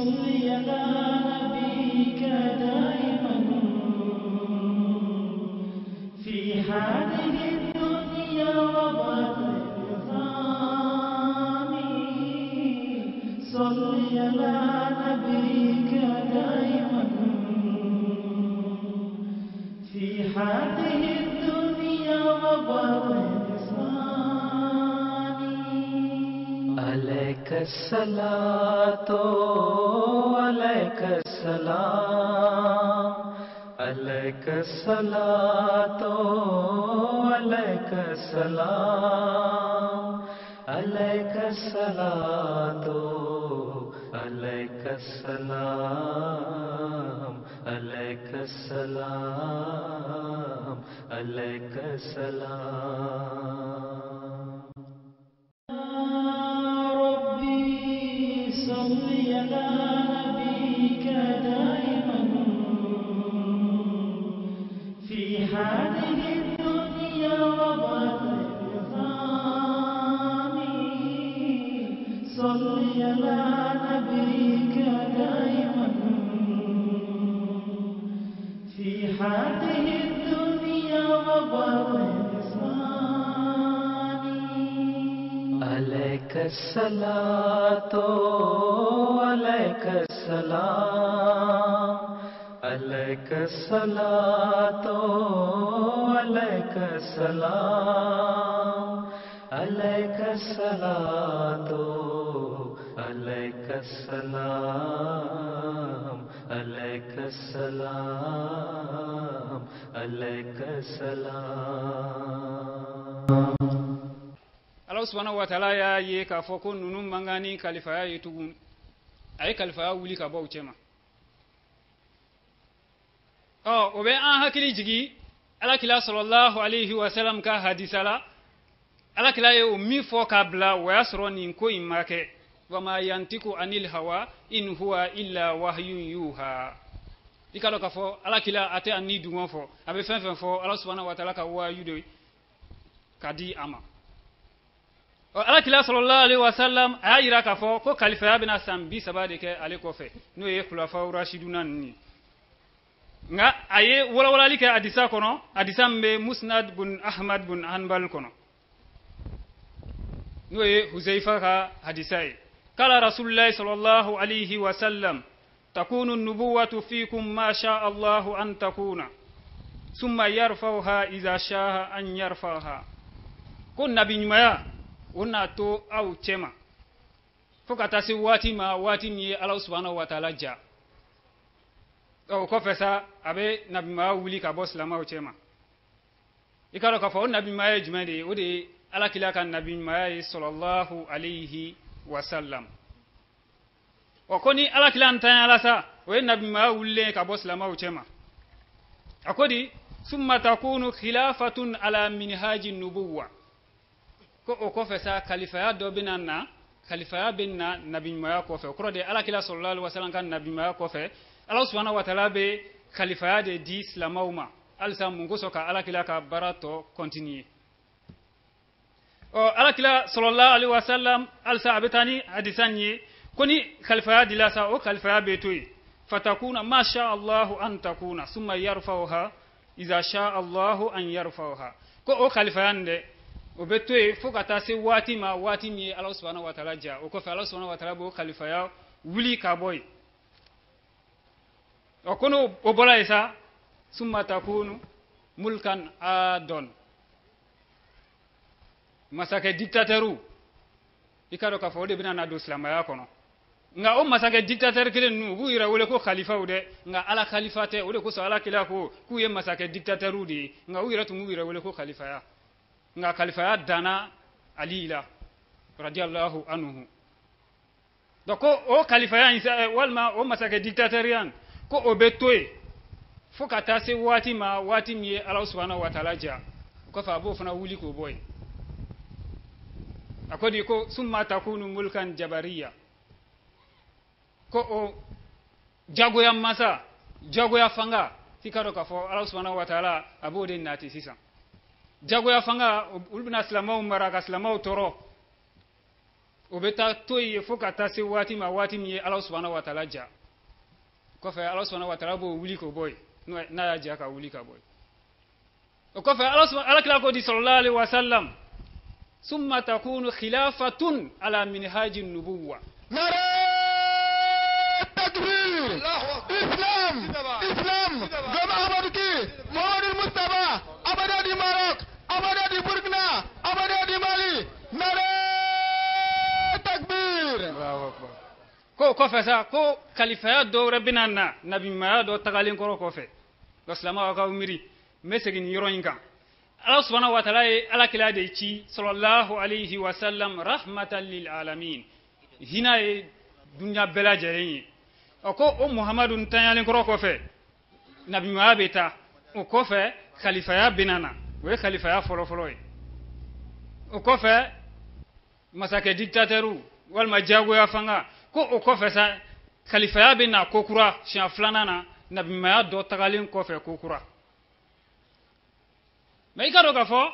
صل على نبيك دائما في هذه الدنيا وبعد العظام. صل على نبيك دائما في هذه الدنيا وبعد العظام. عليك الصلاة عليك السلام، عليك الصلاة عليك السلام، عليك الصلاة عليك السلام، عليك السلام، عليك السلام. ربي صل على نبيك دائما في هذه الدنيا وبعد العظام. صل على نبيك دائما في هذه الدنيا وبعد العظام. عليك الصلاة عليك السلام، عليك الصلاة عليك السلام، عليك الصلاة عليك السلام، عليك السلام، عليك السلام. Ala subhanahu wa ta'ala y'a ye k'a fɔ ko ninnu man kan ni kalifaya ye tugun, a ye kalifaya wuli ka bɔ u cɛma. Ɔ, o bɛ an hakili jigin Alakila sallallahu alayhi wa sallam ka hadisa la. Alakila ye o min fɔ k'a bila, o y'a sɔrɔ nin ko in ma kɛ. Wama yantiku anil hawa in huwa illa wahyun yuha. I ka dɔn k'a fɔ Alakila a tɛ a ni dungɔ fɔ, a bɛ fɛn fɛn fɔ, Ala subhanahu wa ta'ala ka wahayu de ka di a ma. Ɔ, Alakila sallallahu alaihi wasallam a y'a yira k'a fɔ ko kalifaya bɛna san 30 de kɛ ale kɔfɛ, n'o ye khulafa rashiduna ninnu ye. Nka a ye walawalali kɛ hadisa kɔnɔ, hadisa min bɛ Musnad bun Ahmad bun Hanbal kɔnɔ, n'o ye Huzaifa ka hadisa ye. Kala Rasulullahi sallallahu alaihi wasallam takunu nubuwatu fikum ma sha Allahu an takuna summa yarfauha iza sha'a an yarfauha. Ko nabi ɲumanya o n'a to aw cɛma fo ka taa se waati ma, waati min ye Ala subhanahu wa ta'ala ja. O kɔfɛ sa, a bɛ nabiɲumanya wuli ka bɔ silamɛw cɛma. I ka dɔn k'a fɔ o nabiɲumanya ye jumɛn de ye? O de ye Alakila ka nabiɲumanya ye sallallahu alayhi wa sallam. Ɔ, ko ni Alakila ntanyala sa, o ye nabiɲumanya wulilen ye ka bɔ silamɛw cɛma. A ko di summa takunu khilafatun ala minhaji nubuwa. Ko o kɔfɛ sa, kalifaya dɔ bɛna na, kalifaya bɛ na nabiɲumanya kɔfɛ. O kɔrɔ de, Alakila sallallahu alaihi wasallam ka nabiɲumanya kɔfɛ, Ala subhanahu wa ta'ala bɛ kalifaya de di silamɛw ma halisa. Mun kosɔn? Ka Alakila ka baara tɔ continuer. Ɔ, Alakila sallallahu alaihi wasallam halisa a bɛ taa ni hadisa nin ye ko ni kalifaya dila sa, o kalifaya bɛ to yen fatakuna ma sha Allahu an takuna summa yarfauha iza sha Allahu an yarfauha. Ko o kalifaya nin dɛ, o bɛ to yen fo ka taa se waati ma, waati min ye Ala subhanahu wa ta'ala ja. O kɔfɛ, Ala subhanahu wa ta'ala b'o kalifaya wuli ka bɔ yen. Ɔ, ko n'o o bɔra yen sa, summa takunu mulkan adon, masakɛ dictateur. I ka dɔn k'a fɔ o de bɛna na don silamɛya kɔnɔ. Nka o masakɛ dictateur kelen ninnu, u b'u yɛrɛ wele ko khalifaw dɛ, nka Ala khalifa tɛ. O de kosɔn Ala kira ko k'u ye masakɛ dictateur de ye, nka u yɛrɛ tun b'u yɛrɛ wele ko khalifaya. Nka khalifaya danna Ali la radiyallahu anhu. Donc ko o khalifaya in sa, walima o masakɛ dictateur yan, ko o bɛ to yen fo ka taa se waati ma, waati min ye Ala subhanahu wa ta'ala ja. O kɔfɛ, a b'o fana wuli k'o bɔ yen. A ko di ko summa takunu mulkan jabariya, ko o jagoya masa, jagoya fanga. K'i ka dɔn k'a fɔ Ala subhanahu wa ta'ala a b'o de nati sisan, jagoya fanga. Olu bɛna silamɛw mara ka silamɛw tɔɔrɔ. O bɛ taa to yen fo ka taa se waati ma, waati min ye Ala subahana wa taala ja. Kɔfɛ, Ala subahana wa taala b'o wuli k'o bɔ yen, n'a y'a ja ka wuli ka bɔ yen. O kɔfɛ, Ala kira ko di, sallallahu alaihi wa sallam, summa takunu khilafatun ala minhaji nubuwa. Nare takbir! Islam! Islam! Gom Ahmadou ki Mohamadou Moustapha Abada du Maroc, Abada du Burkina, Abada du Mali. Nare takbir! Ko kɔfɛ sa, ko kalifaya dɔ wɛrɛ bɛna na nabiɲumanya dɔ tagalen kɔrɔ kɔfɛ. Nka silamɛw, aw k'aw miiri, n bɛ segin nin yɔrɔ in kan. Ala subhanahu wa taala ye Ala kira de ci, sallallahu alayhi wa sallam, rahmatan lil alamin, hinɛ ye dunuya bɛɛ lajɛlen ye. Ɔ, ko o Muhamadu ntanyalen kɔrɔ kɔfɛ, nabiɲumanya bɛ taa, o kɔfɛ kalifaya bɛna na. O ye kalifaya fɔlɔfɔlɔ ye. O kɔfɛ, masakɛ dictateur walima diyagoya fanga. Ko o kɔfɛ sa, kalifaya bɛ na ko kura siɲɛ filanan na, nabiɲumanya dɔ tagalen kɔfɛ ko kura. Mɛ i ka dɔn k'a fɔ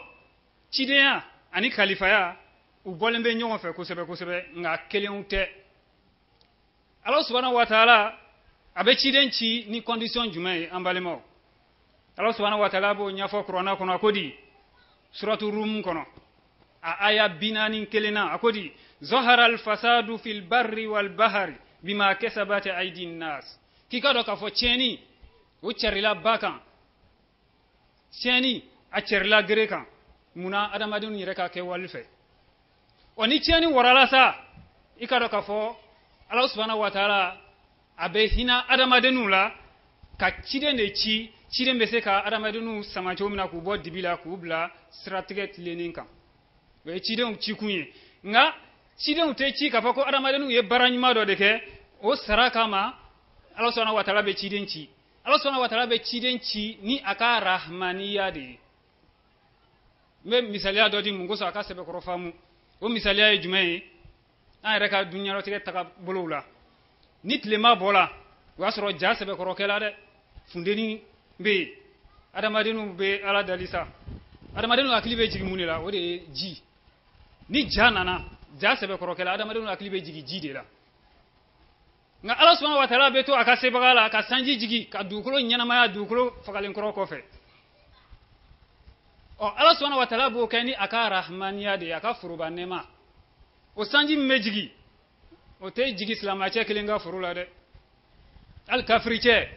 cidenya ani kalifaya, u bɔlen bɛ ɲɔgɔn fɛ kosɛbɛ kosɛbɛ, nka kelenw tɛ. Ala subahana wa taala a bɛ ciden ci ni condition jumɛn ye, an balimaw? Ala subahana wa taala b'o ɲɛfɔ Kuranɛ kɔnɔ. A ko di, suratu Rum kɔnɔ, a aya 41 na, a ko di: zahara alfasadu fil barri wal bahari bima kasabat aidi nnas. K'i ka dɔn k'a fɔ tiɲɛni o carila ba kan, tiɲɛni a cɛrila gere kan. Munna? Adamadenw yɛrɛ ka kɛwale fɛ. Ɔ, ni tiɲɛni warala sa, i ka dɔn k'a fɔ Ala subahana wa taala a bɛ hinɛ adamadenw la ka ciden de ci, ciden bɛ se ka adamadenw sama cogo min na k'u bɔ dibi la k'u bila siratigɛ tilennen kan. O ye cidenw cikun ye. Nka cidenw tɛ ci k'a fɔ ko adamadenw ye baara ɲuman dɔ de kɛ, o sara kama Ala subahana wa taala bɛ ciden ci. Ala subahana wa taala bɛ ciden ci ni a ka rahmaniya de ye. N bɛ misaliya dɔ di mun kosɔn a ka sɛbɛkɔrɔ faamu. O misaliya ye jumɛn ye? An yɛrɛ ka duniyalatigɛ tagabolow la, ni tilema bɔra, o y'a sɔrɔ ja sɛbɛkɔrɔkɛla dɛ, funteni bɛ yen, adamadenw bɛ Ala dali sa. Adamadenw hakili bɛ jigin mun de la? O de ye ji. Ni ja nana, ja sɛbɛkɔrɔkɛla, adamadenw hakili bɛ jigin ji de la. Nka Ala subahana wa taala bɛ to a ka sebaga la ka sanji jigi ka dugukolo ɲɛnamaya dugukolo fagalen kɔrɔ kɔfɛ. Ɔ, Ala subahana wa taala b'o kɛ ni a ka rahmaniya de ye, a ka foroba nɛɛma. O sanji min bɛ jigi, o tɛ jigi silamɛcɛ kelen ka foro la dɛ, hali kafiricɛ,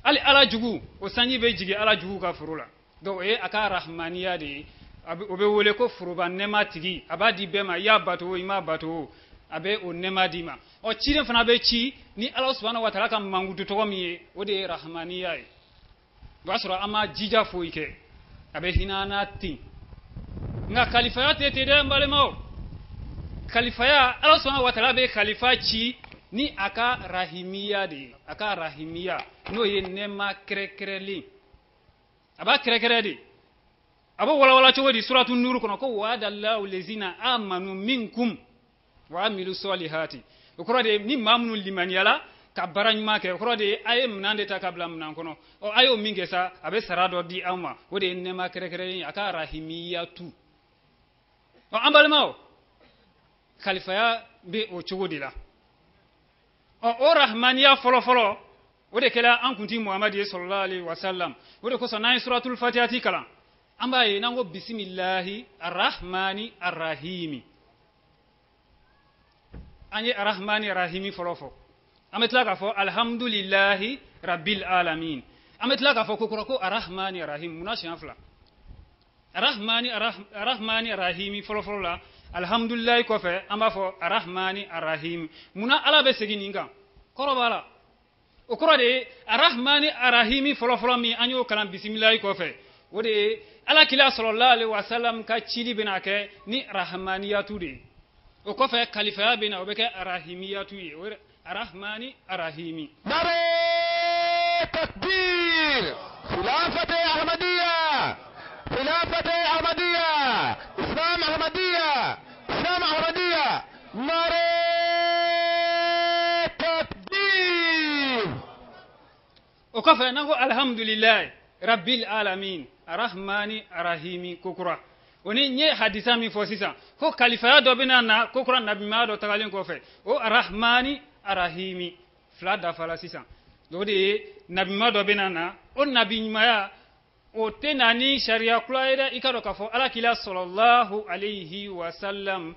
hali Ala jugu, o sanji bɛ jigi Ala jugu ka foro la. Donc o ye a ka rahmaniya de ye. O bɛ wele ko foroba nɛɛma tigi. A b'a di bɛɛ ma, i y'a bato o, i m'a bato o, a bɛ o nɛɛma d'i ma. Ɔ, ciden fana bɛ ci ni Ala subahana wa taala ka mankutu tɔgɔ min ye, o de ye rahmaniya ye. O b'a sɔrɔ an ma jija foyi kɛ, a bɛ hinɛ an na ten. Nka kalifaya tɛ ten dɛ, n balimaw. Kalifaya, Ala subahana wa taala bɛ kalifa ci ni a ka rahimiya de ye, a ka rahimiya, n'o ye nɛɛma kɛrɛkɛrɛlen. A b'a kɛrɛkɛrɛ de. A b'o walawala cogo di suratu Nuru kɔnɔ? Ko waadallahu lezina amanu minkum wa amilu solihati. O kɔrɔ de ye ni maa minnu limaniyala ka baara ɲuman kɛ. O kɔrɔ de ye a ye minɛn de ta ka bila minɛn kɔnɔ. Ɔ, a y'o min kɛ sa, a bɛ sara dɔ di aw ma. O de ye nɛɛma kɛrɛkɛrɛnnen ye, a ka rahimiyatu. Ɔ, an balimaw, kalifaya bɛ o cogo de la. Ɔ, o rahmaniya fɔlɔfɔlɔ, o de kɛra an kuntigi Muhamadu ye, sallallahu alaihi wa sallam. O de kosɔn, n'an ye suratul Fatihati kalan, an b'a ye n'an ko bisimilahi arahmani arahimi, an ye arahmani arahimi fɔlɔ fɔ, an bɛ tila k'a fɔ alhamdulilahi rabbil alamin, an bɛ tila k'a fɔ ko kɔrɔ ko arahmani arahim. Munna siɲɛ fila arahmani arahmani arahimi fɔlɔ fɔlɔ la? Alhamdulilahi kɔfɛ, an b'a fɔ arahmani arahim. Munna Ala bɛ segin nin kan? Kɔrɔ b'a la. O kɔrɔ de ye arahmani arahimi fɔlɔ fɔlɔ min an y'o kalan bisimilahi kɔfɛ, o de ye Ala kira sallallahu alaihi wasallam ka cili bɛna kɛ ni rahmaniyatu de ye. O kɔfɛ, kalifaya bɛna, o bɛ kɛ arahimiyatu ye, o ye arahmani arahimi. Nare takbir! Khilafat Ahmadiyya! Khilafat Ahmadiyya! Islam Ahmadiyya! Islam Ahmadiyya! Nare takbir! O kɔfɛ, n'an ko alhamdulilayi rabbil alamin arahmani arahimi kokura, O ni n ye hadisa min fɔ sisan ko kalifaya dɔ bɛna na ko kura nabiɲumanya dɔ tagalen kɔfɛ, o arahmani arahimi fila dafala sisan. O de ye nabiɲuman dɔ bɛna na, o nabiɲumanya o tɛ na ni sariya kura ye dɛ. I ka dɔn k'a fɔ alakira sɔlɔlahu alayhi wa sallam,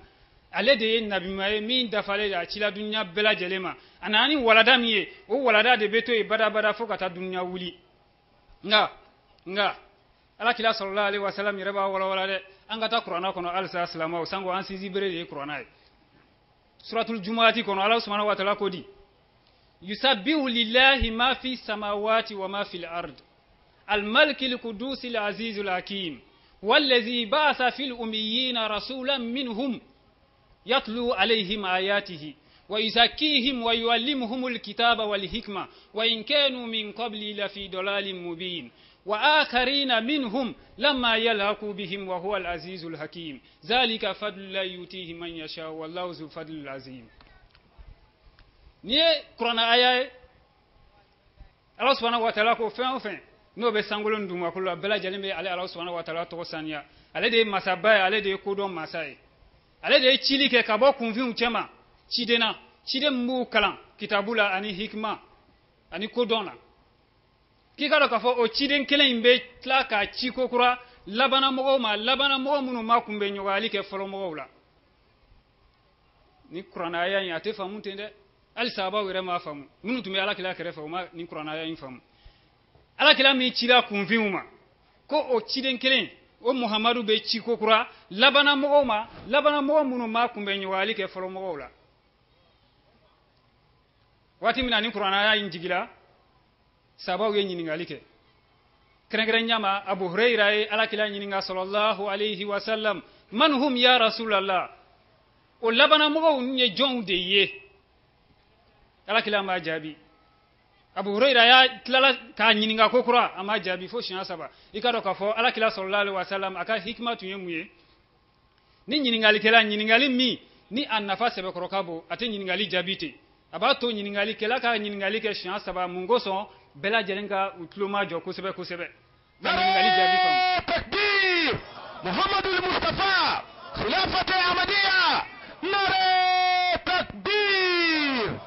ale de ye nabiɲuman ye min dafalen don, a cila dunuya bɛɛ lajɛlen ma. A nana ni walada min ye, o walada de bɛ to yen badabada fo ka taa dunuya wuli. Nka alakira sɔlɔlahu alayhi wa sallam yɛrɛ b'a walawala dɛ. An ka taa kuranna kɔnɔ halisa, silamɛw, sanko an sinsin bere de ye kuranna ye. Suratul jumuati kɔnɔ, Ala subhanahu wa taala ko di: yusabbihu lillahi ma fi samawati wa ma fil ard الملك القدوس العزيز الحكيم والذي بعث في الأميين رسولا منهم يتلو عليهم آياته ويزكيهم ويعلمهم الكتاب والحكمة وإن كانوا من قبل لفي ضلال مبين وآخرين منهم لما يلحقوا بهم وهو العزيز الحكيم ذلك فضل الله يؤتيه من يشاء والله ذو الفضل العظيم. Ni ye kuranna aya ye. Ala subhanahu wa ta'ala ko fɛn o fɛn n'o bɛ sankolo ni dugumakolo la, bɛɛ lajɛlen bɛ ale Ala subhanahu wa ta'ala tɔgɔ saniya. Ale de ye masaba ye, ale de ye kodɔn masa ye, ale de ye cili kɛ ka bɔ kunfinw cɛma ciden na, ciden min b'u kalan kitabu la ani hikima ani kodɔn na. K'i ka dɔn k'a fɔ o ciden kelen in bɛ tila ka ci ko kura labana mɔgɔw ma, labana mɔgɔ minnu ma kunbɛ ɲɔgɔnyali kɛ fɔlɔ mɔgɔw la. Ni kuranna aya in, a tɛ faamu ten dɛ. Hali sahabaw yɛrɛ m'a faamu. Minnu tun bɛ alakira kɛrɛfɛ, u ma ni kuranna aya in faamu. Alakira min cira kunfinw ma, ko o ciden kelen o Muhamadu bɛ ci ko kura labana mɔgɔw ma, labana mɔgɔ minnu ma kunbɛ ɲɔgɔnyali kɛ fɔlɔ mɔgɔw la. Waati min na ni kuranna aya in jigila, sahabaw ye ɲininkali kɛ. Kɛrɛnkɛrɛnya ma, Abu Hurayra ye alakira ɲininka sɔlɔlahu alayhi wa sallam: man hum ya rasulallah? O labana mɔgɔw ye jɔnw de ye? Alakira m'a jaabi. Abu Hurayra y'a tilala k'a ɲininka ko kura, a m'a jaabi fo siɲɛ saba. I ka dɔn k'a fɔ alakira sɔlɔlahu alayhi wa sallam, a ka hikima tun ye mun ye? Ni ɲininkalikɛla ɲininkali min ni a nafa sɛbɛkɔrɔ ka bon, a tɛ ɲininkali jaabi ten, a b'a to ɲininkalikɛla ka ɲininkali kɛ siɲɛ saba. Mun kosɔn? Bɛɛ lajɛlen ka u tulo ma jɔ kosɛbɛ kosɛbɛ ka ɲininkali jaabi faamu. تكبير محمد المصطفى خلافة أحمدية نعرة تكبير.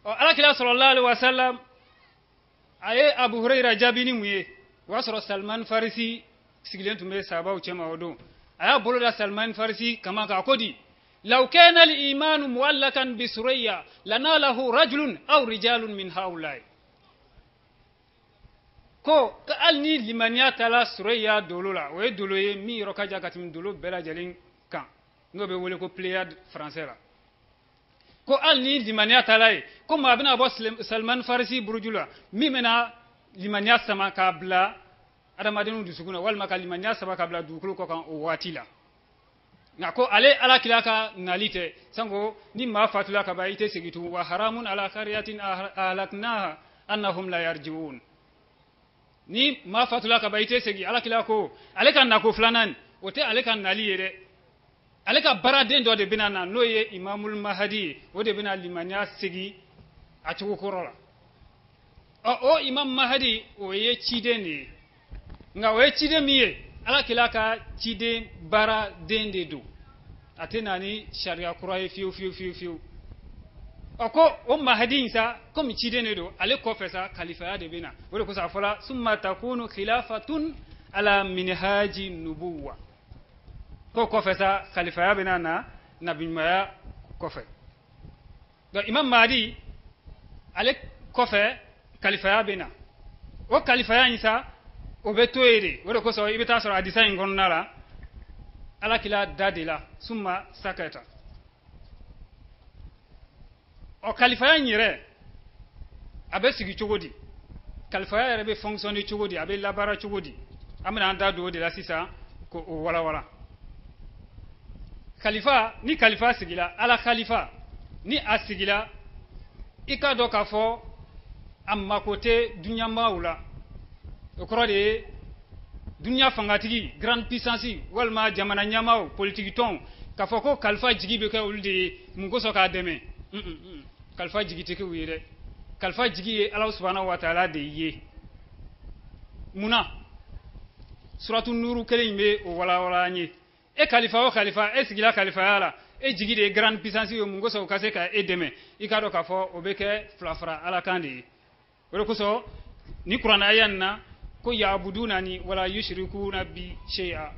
Ɔ, alakira sɔlɔlahu alaihi wasallam, a ye Abu Hurayra jaabi ni mun ye? O y'a sɔrɔ Salman Farisi sigilen tun bɛ sahabaw cɛma o don. A y'a bolo da Salman Farisi kama kan, a ko di: law kana al-imanu mu'allakan bi surayya lanalahu rajulun aw rijalun min haulai. Ko hali ni limaniya taala Surayya dolo la, o ye dolo ye min yɔrɔ ka jan ka tɛmɛ dolo bɛɛ lajɛlen kan, n'o bɛ wele ko Pléiade français la, ko hali ni limaniya taala ye, ko maa bɛna bɔ Salman Farisi buruju la min bɛna limaniya sama k'a bila adamadenw dusukun na, walima ka limaniya sama k'a bila dugukolo kɔ kan o waati la. Nka ko ale alakira ka nali tɛ, sanko ni maa fatula ka ban, i tɛ segin tugun. Wa haramun ala kariyatin ahlaknaha annahum la yarjiun. Ni maa fatula ka ban, i tɛ segin. Alakira ko ale ka nako filanan, o tɛ ale ka nali ye dɛ. Ale ka baaraden dɔ de bɛna na, n'o ye Imamul Mahadi ye, o de bɛna limaniya segin a cogo kɔrɔ la. Ɔ, o Imam Mahadi, o ye ciden de ye. Nka o ye ciden min ye, alakira ka ciden baaraden de don, a tɛ na ni sariya kura ye fiyewu fiyewu fiyewu fiyewu. Ɔ, ko o Mahadi in sa, komi ciden de don, ale kɔfɛ sa, kalifaya de bɛ na. O de kosɔn a fɔra summa takunu khilafatun ala minhaji nubuwa, ko kɔfɛ sa, kalifaya bɛna na nabiɲumanya kɔfɛ. Donc Imam Mahdi, ale kɔfɛ kalifaya bɛ na. O kalifaya in sa, o bɛ to yen de. O de kosɔn i bɛ taa sɔrɔ hadisa in kɔnɔna la, alakira da de la summa sakata. Ɔ, kalifaya in yɛrɛ, a bɛ sigi cogo di? Kalifaya yɛrɛ bɛ fonctionner cogo di? A bɛ labaara cogo di? An bɛna an da don o de la sisan k'o walawala. Kalifa, ni kalifa sigila, ala kalifa ni a sigila, i k'a dɔn k'a fɔ a mako tɛ duɲamaaw la. O kɔrɔ de ye dunuya fangatigi, grande puissance, walima jamana ɲɛmaaw, politiki tɔnw, k'a fɔ ko kalifa jigi bɛ kɛ olu de ye mun kosɔn k'a dɛmɛ. Kalifa jigi tɛ kɛ u ye dɛ. Kalifa jigi ye Ala subahana wa taala de ye. Munna? Suratu Nuru kelen in bɛ o walawala an ye. E kalifa o kalifa, e sigila kalifaya la, e jigi de ye grande puissance ye, mun kosɔn u ka se ka e dɛmɛ? I k'a dɔn k'a fɔ o bɛ kɛ fila fara Ala kan de ye. O de kosɔn ni kuranɛ aya nin na ko yabudunani wala yushrikuna bi shay'a,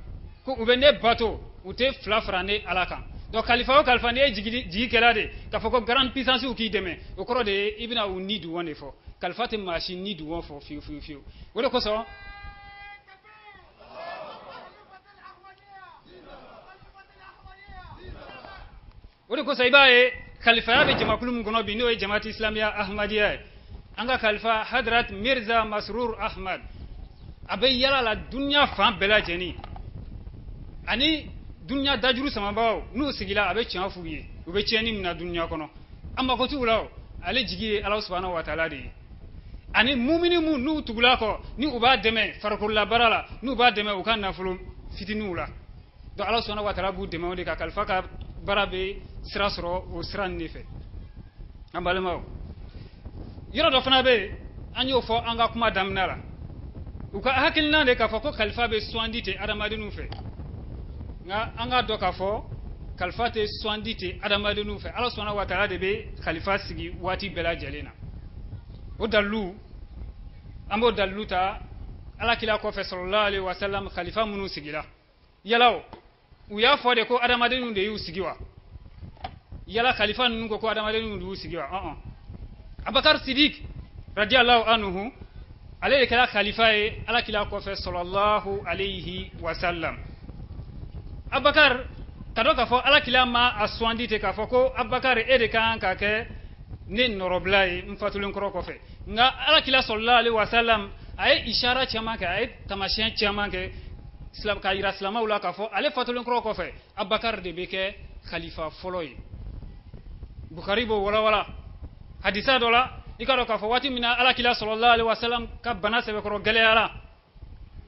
ko u bɛ ne bato, u tɛ fila fara ne Ala kan. Donc kalifa o kalifa, n'i ye jigi kɛla de k'a fɔ ko grande puissance k'i dɛmɛ, o kɔrɔ de ye i bɛna u ni dungɔ de fɔ. Kalifa tɛ maa si ni dungɔ fɔ fiyewu fiyewu fiyewu. O de kosɔn i b'a ye kalifaya bɛ jamakulu min kɔnɔ bi, n'o ye Jamaati Islamiya Ahmadiyya ye, an ka kalifa Hadrat Mirza Masrur Ahmad, a bɛ yala la dunuya fan bɛɛ lajɛlen, ani dunuya dajuru samabagaw n'u sigila, a bɛ tiɲɛ f'u ye, u bɛ tiɲɛni min na dunuya kɔnɔ, a mako t'u la. O ale jigi ye Ala subahanahu wa taala de ye, ani mumini mun n'u tugula kɔ, ni u b'a dɛmɛ farikololabaara la, n'u b'a dɛmɛ u ka nafolo fitininw la. Donc Ala subahanahu wa taala b'u dɛmɛ o de ka kalifa ka baara bɛ sira sɔrɔ o sira nin de fɛ. An balimaw, yɔrɔ dɔ fana bɛ yen, an y'o fɔ an ka kuma daminɛ la, u ka hakilina de k'a fɔ ko kalifa bɛ sugandi ten adamadenw fɛ. Nka an k'a dɔn k'a fɔ kalifa tɛ sugandi ten adamadenw fɛ. Ala subahanahu wa taala de bɛ kalifa sigi waati bɛɛ lajɛlen na. O dalilu, an b'o dalilu ta Ala kira kɔfɛ sallallahu alaihi wa sallam, kalifa minnu sigira, yala o u y'a fɔ de ko adamadenw de y'u sigi wa? Yala kalifa ninnu ko ko adamadenw de y'u sigi wa? Ɔn, Abakar Sidik radiyallahu anhu, ale de kɛra kalifa ye Ala kira kɔfɛ sallallahu alayhi wa sallam. Abakar ka dɔn k'a fɔ Ala kira ma a sugandi ten k'a fɔ ko Abakar, e de ka kan ka kɛ ne nɔrɔbila ye n fatulen kɔrɔ kɔfɛ. Nka Ala kira sallallahu alayhi wa sallam, a ye ishara caman kɛ, a ye taamasiyɛn caman kɛ k'a yira silamɛw la k'a fɔ ale fatulen kɔrɔ kɔfɛ, Abakar de bɛ kɛ khalifa fɔlɔ ye. Bukari b'o walawala hadisa dɔ la. I ka dɔn k'a fɔ waati min na Ala kira sallallahu alaihi wasallam ka bana sɛbɛkɔrɔ gɛlɛyara,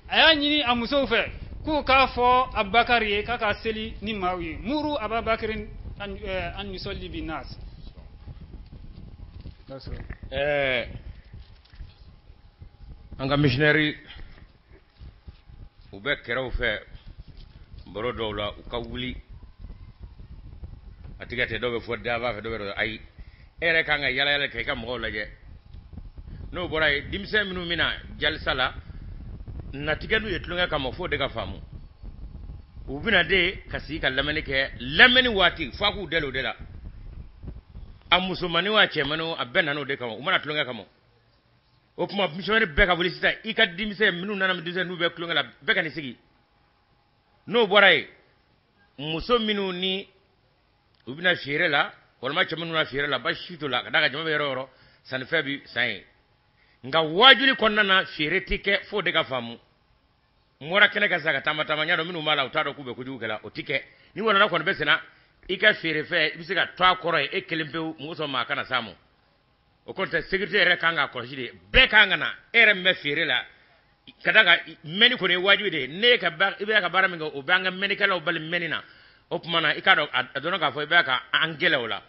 a y'a ɲini a musow fɛ k'u k'a fɔ Abubakar ye k'a ka seli ni maaw ye: muru Ababakirin an yusalli bin nas. An ka missionnaire u bɛ kɛrɛw fɛ baro dɔw la, u ka wuli a tigɛ tɛ. Dɔw bɛ fɔ daba fɛ, dɔw bɛ ayi, e yɛrɛ kan ka yala yala kɛ i ka mɔgɔw lajɛ. N'o bɔra yen, denmisɛn minnu bɛna jalisa la, natigɛ n'u ye tulonkɛ kama, f'o de ka faamu. U bɛna de ka sigi ka lamɛnni kɛ. Lamɛnni waati, f'a k'u deli o de la. A musomannin o, a cɛmannin o, a bɛɛ nana o de kama, u mana tulonkɛ kama. O tuma missionnaire bɛɛ ka wuli sisan, i ka denmisɛn minnu nana, denmisɛn n'u bɛ tulonkɛ la, bɛɛ ka n'i sigi. N'o bɔra yen, muso minnu ni u bɛna feere la, walima cɛ minnu na feere la, basi si t'o la, ka d'a kan jama bɛ yɔrɔ o yɔrɔ, sannifɛn bi san yen. Nka waajuli kɔnɔna na, feere tɛ kɛ, f'o de ka faamu. N bɔra kɛnɛ kan sisan ka taama taama, n y'a dɔn minnu b'a la, u t'a dɔn k'u bɛ kojugu kɛ la, o tɛ kɛ. Ni walanda kɔni bɛ senna, i ka feerefɛn, i bɛ se ka to a kɔrɔ yen e kelen pewu, mɔgɔ sɔn maa kana s'a ma. O kɔrɔ tɛ, sécurité yɛrɛ kan k'a kɔlɔsi de, bɛɛ kan ka na. E yɛrɛ min bɛ feere la, ka d'a kan mɛnni kɔni ye wajibi de ye. Ne ka i bɛ ka baara min kɛ, o bɛ an ka mɛnnikɛlaw bali mɛnni na. O tuma na, i k'a dɔn, a dɔnna k'a fɔ i bɛ ka an gɛlɛ o la.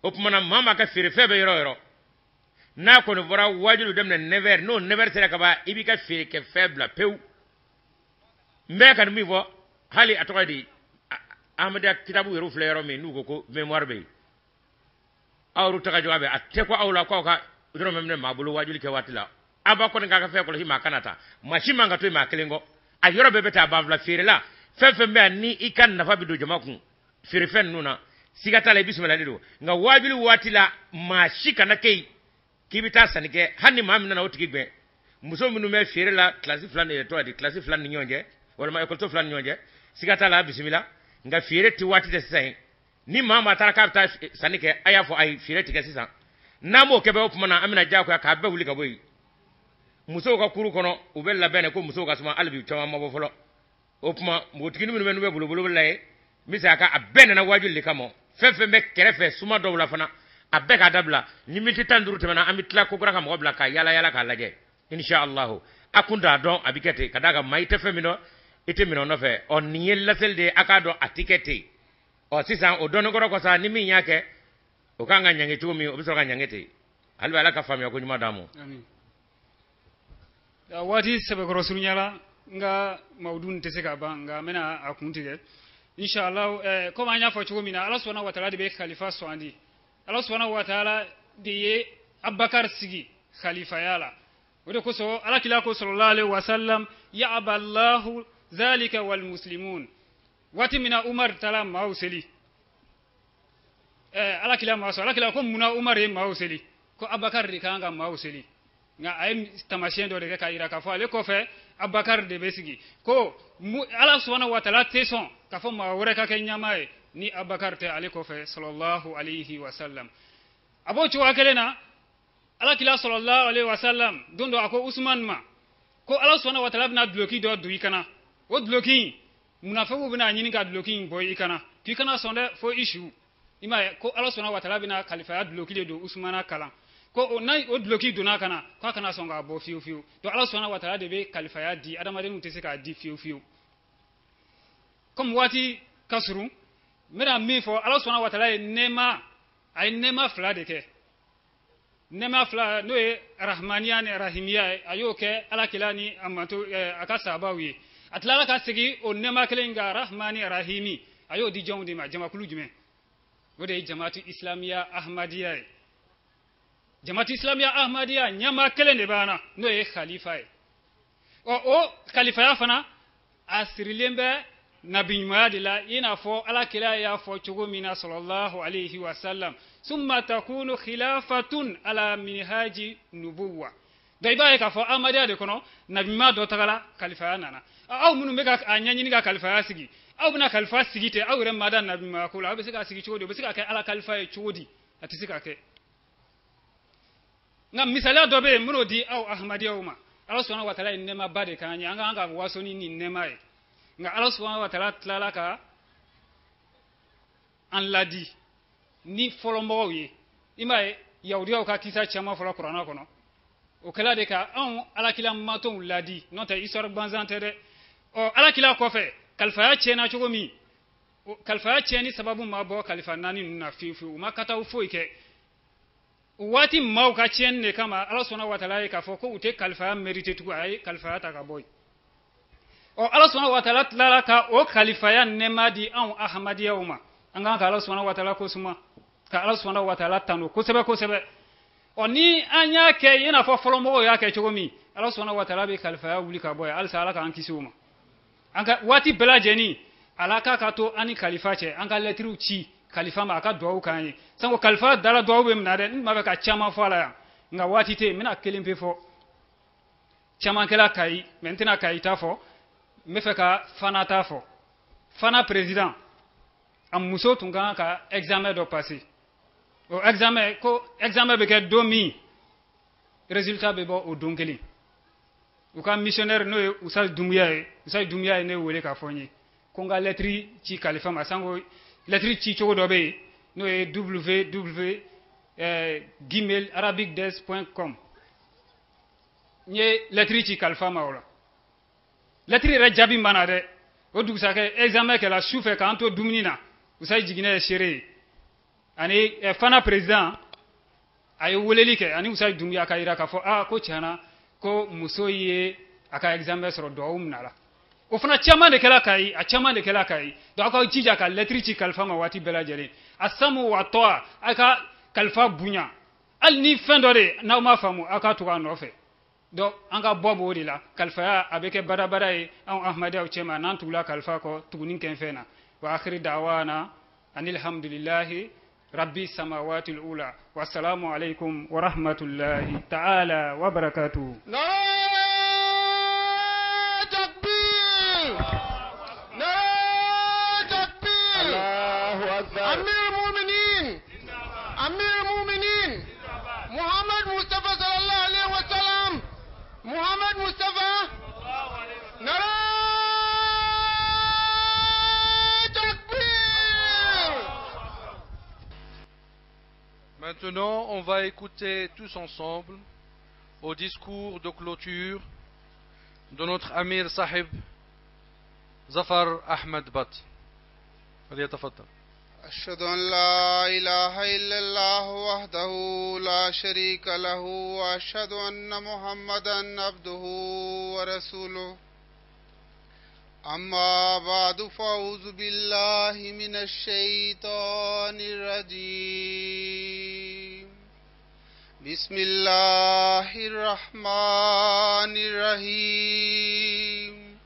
O tuma na, maa maa ka feerefɛn bɛ yɔrɔ o yɔrɔ, n'a kɔni fɔra wajibi daminɛ 9 heures, n'o 9 heures sera ka ban, i b'i ka feerekɛfɛn bila pewu. N bɛ ka nin min fɔ, hali a tɔgɔ ye di, Ahmadiyya kitabu yɛrɛ filɛ yɔrɔ min, n'u ko ko mémoire bɛ yen, aw yɛrɛ ta ka jɔ a bɛ a tɛ ko aw la k'aw ka yɔrɔ min minɛ maa bolo wajuli kɛ waati la. Aw b'a kɔni k'a ka fɛn kɔlɔsi, maa kana ta, maa si man ka to yen maa kelen kɔ. A yɔrɔ bɛɛ bɛ taa banfula feere la, fɛn fɛn bɛ yan ni i ka nafa bɛ don jama kun feerefɛn ninnu na, siga t'a la, i bisimilalen don. Nka wajuli waati la, maa si kana kɛ yen k'i bɛ taa sanni kɛ, hali ni maa min nana, o tigi gɛn. Muso minnu bɛ feere la, kilasi 2 ni tɔgɔ di, kilasi 2 ni ɲɔgɔn cɛ, walima ekɔliso 2 ni ɲɔgɔn cɛ, siga t'a la, bisimila. Nka feere tɛ waati tɛ sisan ye. Ni maa maa taara k'a bɛ taa sanni kɛ, a y'a fɔ ayi, feere tigɛ sisan. N'an m'o kɛ bɛɛ, o tuma na an bɛna diyagoya k'a bɛɛ wuli ka bɔ yen. Musow ka kuru kɔnɔ, u bɛ labɛn de ko musow ka suma, hali bi caman ma bɔ fɔlɔ. O tuma npogotiginin minnu bɛ n'u bɛ bolobolo la ye, n bɛ se a ka a bɛɛ nana wajuli de kama. Fɛn fɛn bɛ kɛrɛfɛ suma dɔw la fana, a bɛɛ k'a dabila. Ni miniti 15 tɛmɛna, an bɛ tila ko kura ka mɔgɔ bila ka yala yala k'a lajɛ, inshallah. A kun t'a dɔn a bɛ kɛ ten, ka d'a kan maa i tɛ fɛn min dɔn, i tɛ minɛ o nɔfɛ. Ɔ, nin ye laseli de ye, a k'a dɔn a tɛ kɛ ten. Ɔ, sisan o dɔnni kɔrɔ kɔsa, ni min y'a kɛ, o kan ka ɲangi cogo min, o bɛ sɔrɔ ka ɲangi ten. Hali bi Ala ka faamuya ko ɲuman d'an ma. Waati sɛbɛkɔrɔ surunyala. N ka mawudu tɛ se ka ban, nka n bɛna a kun tigɛ inshallah. Komi an y'a fɔ cogo min na, Ala subhanahu wa taala de bɛ khalifa sugandi. Ala subhanahu wa taala de ye Abubakar sigi khalifaya la. O de kosɔn Ala kila ko sallallahu alaihi wasallam: ya'ba Allahu zalika wal muslimun. Waati min na Umar taara maaw seli, Ala kila ma sɔn. Ala kila ko: munna Umar ye maaw seli? Ko Abubakar de kan ka maaw seli. Nka a ye taamasiyɛn dɔ de kɛ k'a yira k'a fɔ ale kɔfɛ Abubakar de bɛ sigi. Ko Ala subhanahu wa taala tɛ sɔn k'a fɔ maa wɛrɛ ka kɛ ɲɛmaa ye ni Abubakar tɛ ale kɔfɛ, sallallahu alayhi wa sallam. A b'o cogoya kelen na, Ala kila sallallahu alayhi wa sallam don dɔ a ko Usman ma ko Ala subhanahu wa taala bɛna duloki dɔ don i kana. O duloki in, munafigiw bɛna ɲini ka duloki in bɔ i kana, k'i kana sɔn dɛ fo i su. I m'a ye ko Ala subhanahu wa taala bɛna kalifaya duloki de don Usmana kalan, ko n'a o duloki donna ka na, k'a kana sɔn k'a bɔ fiyewu fiyewu. Donc Ala subhanahu wa taala de bɛ kalifaya di, adamadenw tɛ se k'a di fiyewu fiyewu. Comme waati ka surun, n bɛna min fɔ: Ala subhanahu wa taala ye nɛɛma, a ye nɛɛma fila de kɛ, nɛɛma fila, n'o ye rahmaniya ni rahimiya ye. A y'o kɛ Ala kila ni a manto, a ka sahabaw ye. A tilala ka segin o nɛɛma kelen kan, rahmani rahimi, a y'o di jɔnw de ma? Jamakulu jumɛn? O de ye Jamaatu Islamiya Ahmadiya ye. Jamaatu Islamiya Ahmadiya, ɲɛmaa kelen de b'an na, n'o ye khalifa ye. Ɔ, o khalifaya fana, a sirilen bɛ nabiɲumanya de la, i n'a fɔ Ala kira y'a fɔ cogo min na sallallahu alayhi wa sallam: summa takunu khilafatun ala minhaji nubuwa. Donc i b'a ye k'a fɔ Ahmadiyya de kɔnɔ, nabiɲuman dɔ tagala, kalifaya nana. Aw minnu bɛ ka a ɲɛɲini ka kalifaya sigi, aw bɛna kalifa sigi ten, aw yɛrɛ ma da nabiɲumanya ko la, aw bɛ se k'a sigi cogo di? O bɛ se ka kɛ Ala kalifa ye cogo di? A tɛ se ka kɛ. Nka misaliya dɔ bɛ yen n bɛn'o di aw Ahmadiyaw ma. Ala subhanahu wa taala ye nɛɛmaba de k'an ye, an ka kan ka waso ni nin nɛɛma ye. Nka Ala subhanahu wa taala tilala ka an ladi ni fɔlɔmɔgɔw ye. I m'a ye, yahudiyaw ka kisa caman fɔra kuranɛ kɔnɔ. O kɛla de ka anw alakila matɔnw ladi, n'o tɛ histoire gansan tɛ dɛ. Ɔ, alakila kɔfɛ kalifaya tiɲɛna cogo min, kalifaya tiɲɛni sababu ma bɔ kalifa naani ninnu na fiyewu fiyewu. U ma kataw foyi kɛ. O waati maaw ka tiɲɛni de kama, Ala subhanahu wa taala ye k'a fɔ ko u tɛ kalifaya mérité tugun, a ye kalifaya ta ka bɔ yen. Ɔ, Ala subhanahu wa taala tilala ka o kalifaya nɛɛma di anw Ahmadiyaw ma. An kan ka Ala subhanahu wa taala ko suma, ka Ala subhanahu wa taala tanu kosɛbɛ kosɛbɛ. Ɔ, ni an y'a kɛ i n'a fɔ fɔlɔmɔgɔw y'a kɛ cogo min, Ala subhanahu wa taala bɛ kalifaya wuli ka bɔ yen. Halisa Ala k'an kisi o ma. An ka waati bɛɛ lajɛlen, ala ka to an ni kalifa cɛ, an ka lɛtiriw ci kalifa ma, a ka duwawu k'an ye. Sanko kalifa dala duwawu bɛ minɛ dɛ. N tun b'a fɛ ka caman fɔ a la yan, nka waati tɛ yen. N bɛna kelen pe fɔ. Caman kɛla Kayi, mɛ n tɛna Kayi ta fɔ, n bɛ fɛ ka Fana ta fɔ. Fana président a muso tun kan ka examen dɔ passer. O examen, ko examen bɛ kɛ don min, résultat bɛ bɔ o don kelen. U ka missionnaire, n'o ye Usa Dunbuya ye, Usa Dunbuya ye ne wele k'a fɔ n ye ko n ka lettre ci kalifa ma. Sanko lettre ci cogo dɔ bɛ yen, n'o ye www gmail arabicdesk.com. N ye lettre ci kalifa ma. O la, lettre yɛrɛ jaabi ma na dɛ. O dugusajɛ examen kɛla su fɛ, k'an to dumuni na, Usa jiginɛ ye seere ye, ani Fana président a ye weleli kɛ ani Usa Dunbuya ka yira k'a fɔ aa, ko tiɲɛna ko muso ye a ka examen sɔrɔ, duwawu minɛ la. O fana caman de kɛla Kayi, a caman de kɛla Kayi. Donc aw ka jija ka lettre ci kalifa ma waati bɛɛ lajɛlen. A samu wa tɔ, a ka kalifa bonya. Hali ni fɛn dɔ de n'aw m'a faamu, aw ka tugu a nɔfɛ. Donc an ka bɔ b'o de la. Kalifaya a bɛ kɛ badabada ye anw Ahmadiyaw cɛma n'an tugula kalifa kɔ tuguni kɛnfɛn na. Wa akhiri da'wana anil hamdulillahi rabbi samawati ula. Wassalamu alaikum wa rahmatullahi ta'ala wa barakatuh. نعرہ تکبیر، نعرہ تکبیر۔ الله أكبر۔ أمير المؤمنين، أمير المؤمنين محمد مصطفى صلى الله عليه وسلم، محمد مصطفى. نعرہ تکبیر۔ Maintenant, on va écouter tous ensemble au discours de clôture de notre Amir Sahib Zafar Ahmed Bat. فليتفضل. أشهد أن لا إله إلا الله وحده لا شريك له وأشهد أن محمدا عبده ورسوله. أما بعد فأعوذ بالله من الشيطان الرجيم بسم الله الرحمن الرحيم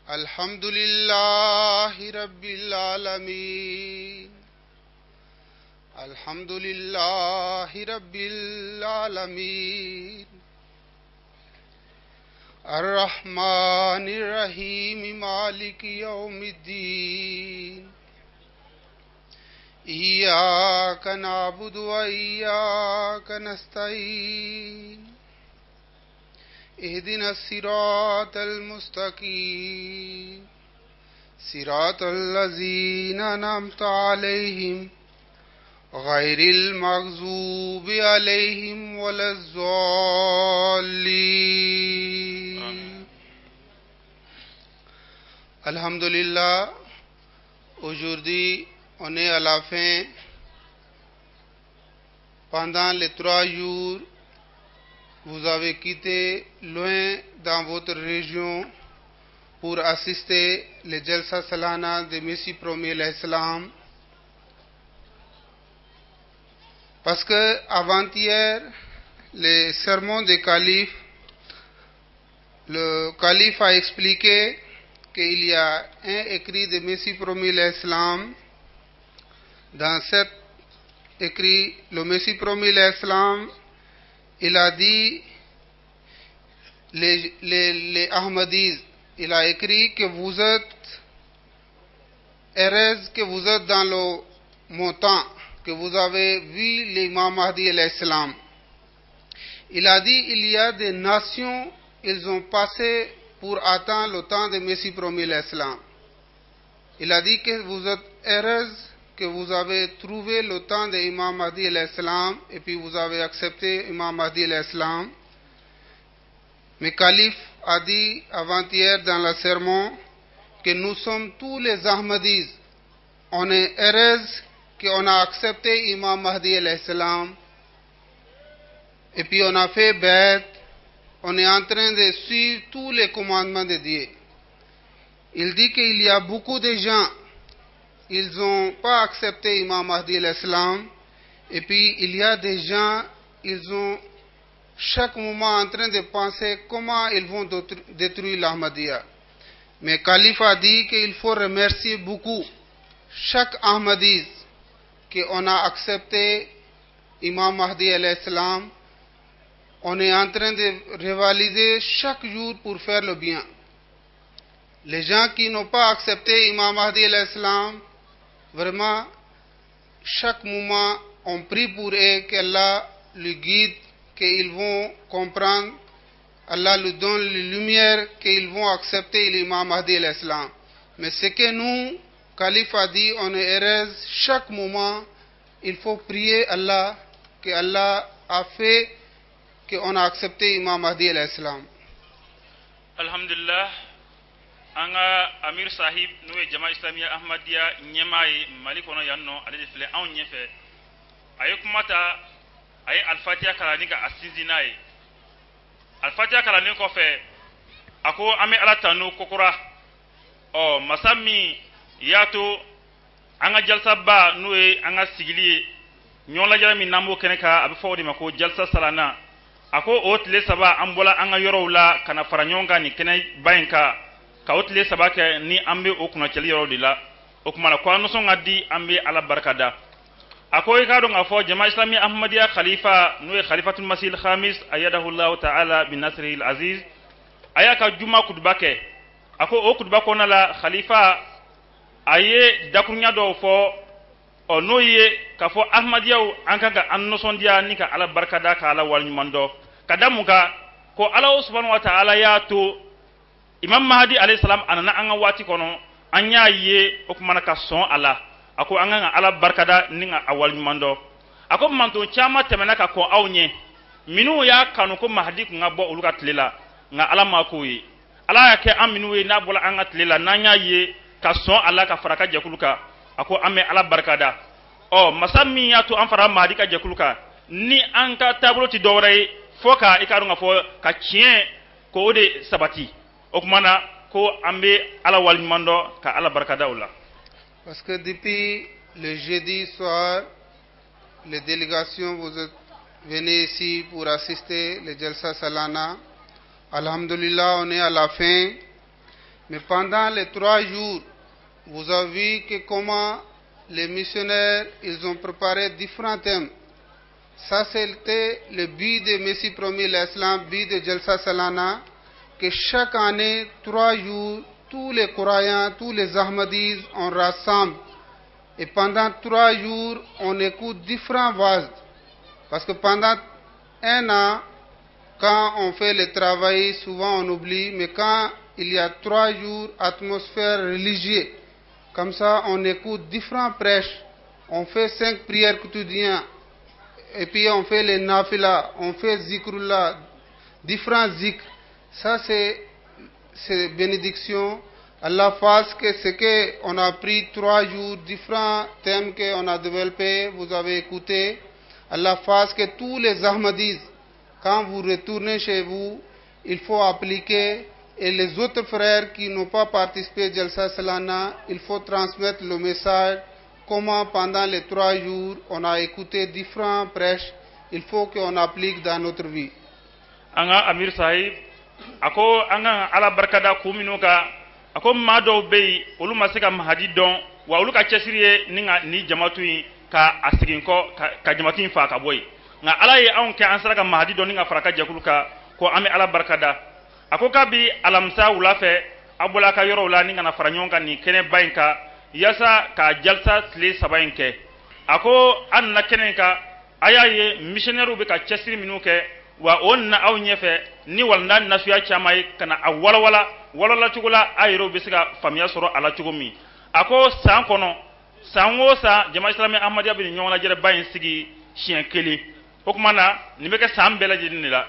الحمد لله رب العالمين الحمد لله رب العالمين الرحمن الرحيم مالك يوم الدين إياك نعبد وإياك نستعين اهدنا الصراط المستقيم صراط الذين أنعمت عليهم غير المغضوب عليهم ولا الضالين. Alhamdulillah, aujourd'hui on est à la fin. Pendant les 3 jours, vous avez quitté loin dans votre région pour assister le Jalsa Salana de Messie Promis alayhi salam. Parce que avant-hier, le sermon du calife, le calife a expliqué qu'il y a un écrit de Messie Promis alayhi salam. Dans cet écrit, le Messie Promis alayhi salam, il a dit, les Ahmadis, il a écrit que vous êtes heureux, que vous êtes dans le montant, que vous avez vu l'imam Mahdi alayhi salam. Il a dit, il y a des nations, ils ont passé pour attendre le temps de Messie Promis alayhi salam. Il a dit que vous êtes heureux, que vous avez trouvé le temps de l'imam Mahdi alayhi salam et puis vous avez accepté l'imam Mahdi alayhi salam. Mais calife a dit avant-hier dans le sermon que nous sommes tous les Ahmadis. On est heureux qu'on a accepté l'imam Mahdi alayhi salam et puis on a fait bête, on est en train de suivre tous les commandements de Dieu. Il dit qu'il y a beaucoup de gens, ils n'ont pas accepté Imam Mahdi alayhi salam, et puis il y a des gens, ils ont chaque moment en train de penser comment ils vont détruire l'Ahmadiyya. Mais Calife a dit qu'il faut remercier beaucoup chaque Ahmadis qu'on a accepté Imam Mahdi alayhi salam. On est en train de rivaliser chaque jour pour faire le bien. Les gens qui n'ont pas accepté Imam Mahdi alayhi salam, vraiment, chaque moment, on prie pour eux qu'Allah le guide, qu'ils vont comprendre, Allah lui donne la lumière, qu'ils vont accepter l'imam Mahdi alayhi salam. Mais ce que nous, Calife a dit, on est heureux, chaque moment, il faut prier Allah, que Allah a fait qu'on a accepté Imam Mahdi alayhi salam. Alhamdulillah, an ka Amir Sahib n'o ye Jama Islamiya Ahmadiyya ɲɛmaa ye Mali kɔnɔ yan nɔ, ale de filɛ anw ɲɛfɛ. A ye kuma ta, a ye Alifatiya kalan ni ka a sinsin n'a ye. Alifatiya kalannen kɔfɛ, a ko an bɛ Ala tanu kokura. Ɔ masa min y'a to an ka jalsaba n'o ye an ka sigili ye, ɲɔgɔn lajɛrɛ min n'an b'o kɛnɛ kan, a bɛ fɔ o de ma ko jalsa salana. A ko o tile 3 an bɔla an ka yɔrɔw la ka na fara ɲɔgɔn kan nin kɛnɛba in kan, ka o tile 3 kɛ ni an bɛ o kunnacɛli yɔrɔw de la. O tuma na ko an nisɔn ka di, an bɛ Ala barika da. A ko i k'a dɔn k'a fɔ Jama Islami Ahmadiyya khalifa n'o ye Khalifatul Masih Khamis ayadahullahu ta'ala bin nasrihil aziz, a y'a ka juma kutuba kɛ. A ko o kutuba kɔnɔna la, khalifa a ye dakurunya dɔw fɔ, ɔ n'o ye k'a fɔ Ahmadiyaw an kan ka an nisɔndiya ni ka Ala barika da, ka Ala waleɲuman dɔn. Ka da mun kan, ko Ala subhanahu wa ta'ala y'a to Imam Mahdi alayhi salam a nana an ka waati kɔnɔ, an y'a ye o kumana ka sɔn a la. A ko an kan ka Ala barikada ni ka a waleɲuman dɔn. A ko manton caman tɛmɛna ka kɔn aw ɲɛ, minnu y'a kanu ko Mahdi kun ka bɔ olu ka tile la, nka Ala ma k'o ye. Ala y'a kɛ an minnu ye n'a bɔra an ka tile la, n'an y'a ye ka sɔn a la ka fara ka jɛkulu kan, a ko an bɛ Ala barikada. Ɔ masa min y'a to an fara Mahdi ka jɛkulu kan, ni an ka taabolo tɛ dɔwɛrɛ ye fo ka i k'a dɔn k'a fɔ ka tiɲɛ k'o de sabati. O tuma na Ko an bɛ Ala waleɲuman dɔn ka Ala barikada o la. Parce que depuis le jeudi soir, les délégations, vous êtes venus ici pour assister le Jalsa Salana. Alhamdulillah, on est à la fin. Mais pendant les 3 jours, vous avez vu que comment les missionnaires, ils ont préparé différents thèmes. Ça, c'était le but de Messie promis l'Islam, but de Jalsa Salana, que chaque année, 3 jours, tous les croyants, tous les Ahmadis, on rassemble. Et pendant 3 jours, on écoute différents vases. Parce que pendant un an, quand on fait le travail, souvent on oublie, mais quand il y a 3 jours, atmosphère religieuse, comme ça on écoute différents prêches, on fait cinq prières quotidiennes, et puis on fait les nafila, on fait zikrullah, différents zikrs. Ça c'est bénédiction. Allah fasse que ce qu'on a pris 3 jours, différents thèmes qu'on a développés, vous avez écouté. Allah fasse que tous les Ahmadis, quand vous retournez chez vous, il faut appliquer. Et les autres frères qui n'ont pas participé à Jalsa Salana, il faut transmettre le message comment pendant les 3 jours, on a écouté différents prêches, il faut qu'on applique dans notre vie. An ka Amir Sahib a ko an ka Ala barikada kun minnu kan, a ko maa dɔw bɛ yen, olu ma se ka Mahadi dɔn, wa olu ka cɛsiri ye ni ka ni jamatu in ka a segin kɔ ka jamatu in fa ka bɔ yen, nka Ala ye anw kɛ an sera ka Mahadi dɔn ni ka fara ka jɛkulu kan, ko an bɛ Ala barikada. A ko kabi alamisa wula fɛ, aw bɔla a ka yɔrɔw la ni kana fara ɲɔgɔn kan nin kɛnɛba in kan yaasa ka jalisa tile 3 in kɛ. A ko an nana kɛnɛ in kan, a y'a ye missionnaires bɛ ka cɛsiri minnu kɛ, wa o nana aw ɲɛfɛ ni walanda nasuya caman ye ka na a walawala walawala cogo la, a yɛrɛw bɛ se ka faamuya sɔrɔ a la cogo min. A ko san kɔnɔ, san o san, Jama Islami Ahmadiyya bɛ nin ɲɔgɔn lajɛrɛba in sigi siɲɛ kelen. O tuma na nin bɛ kɛ san bɛɛ lajɛlen de la,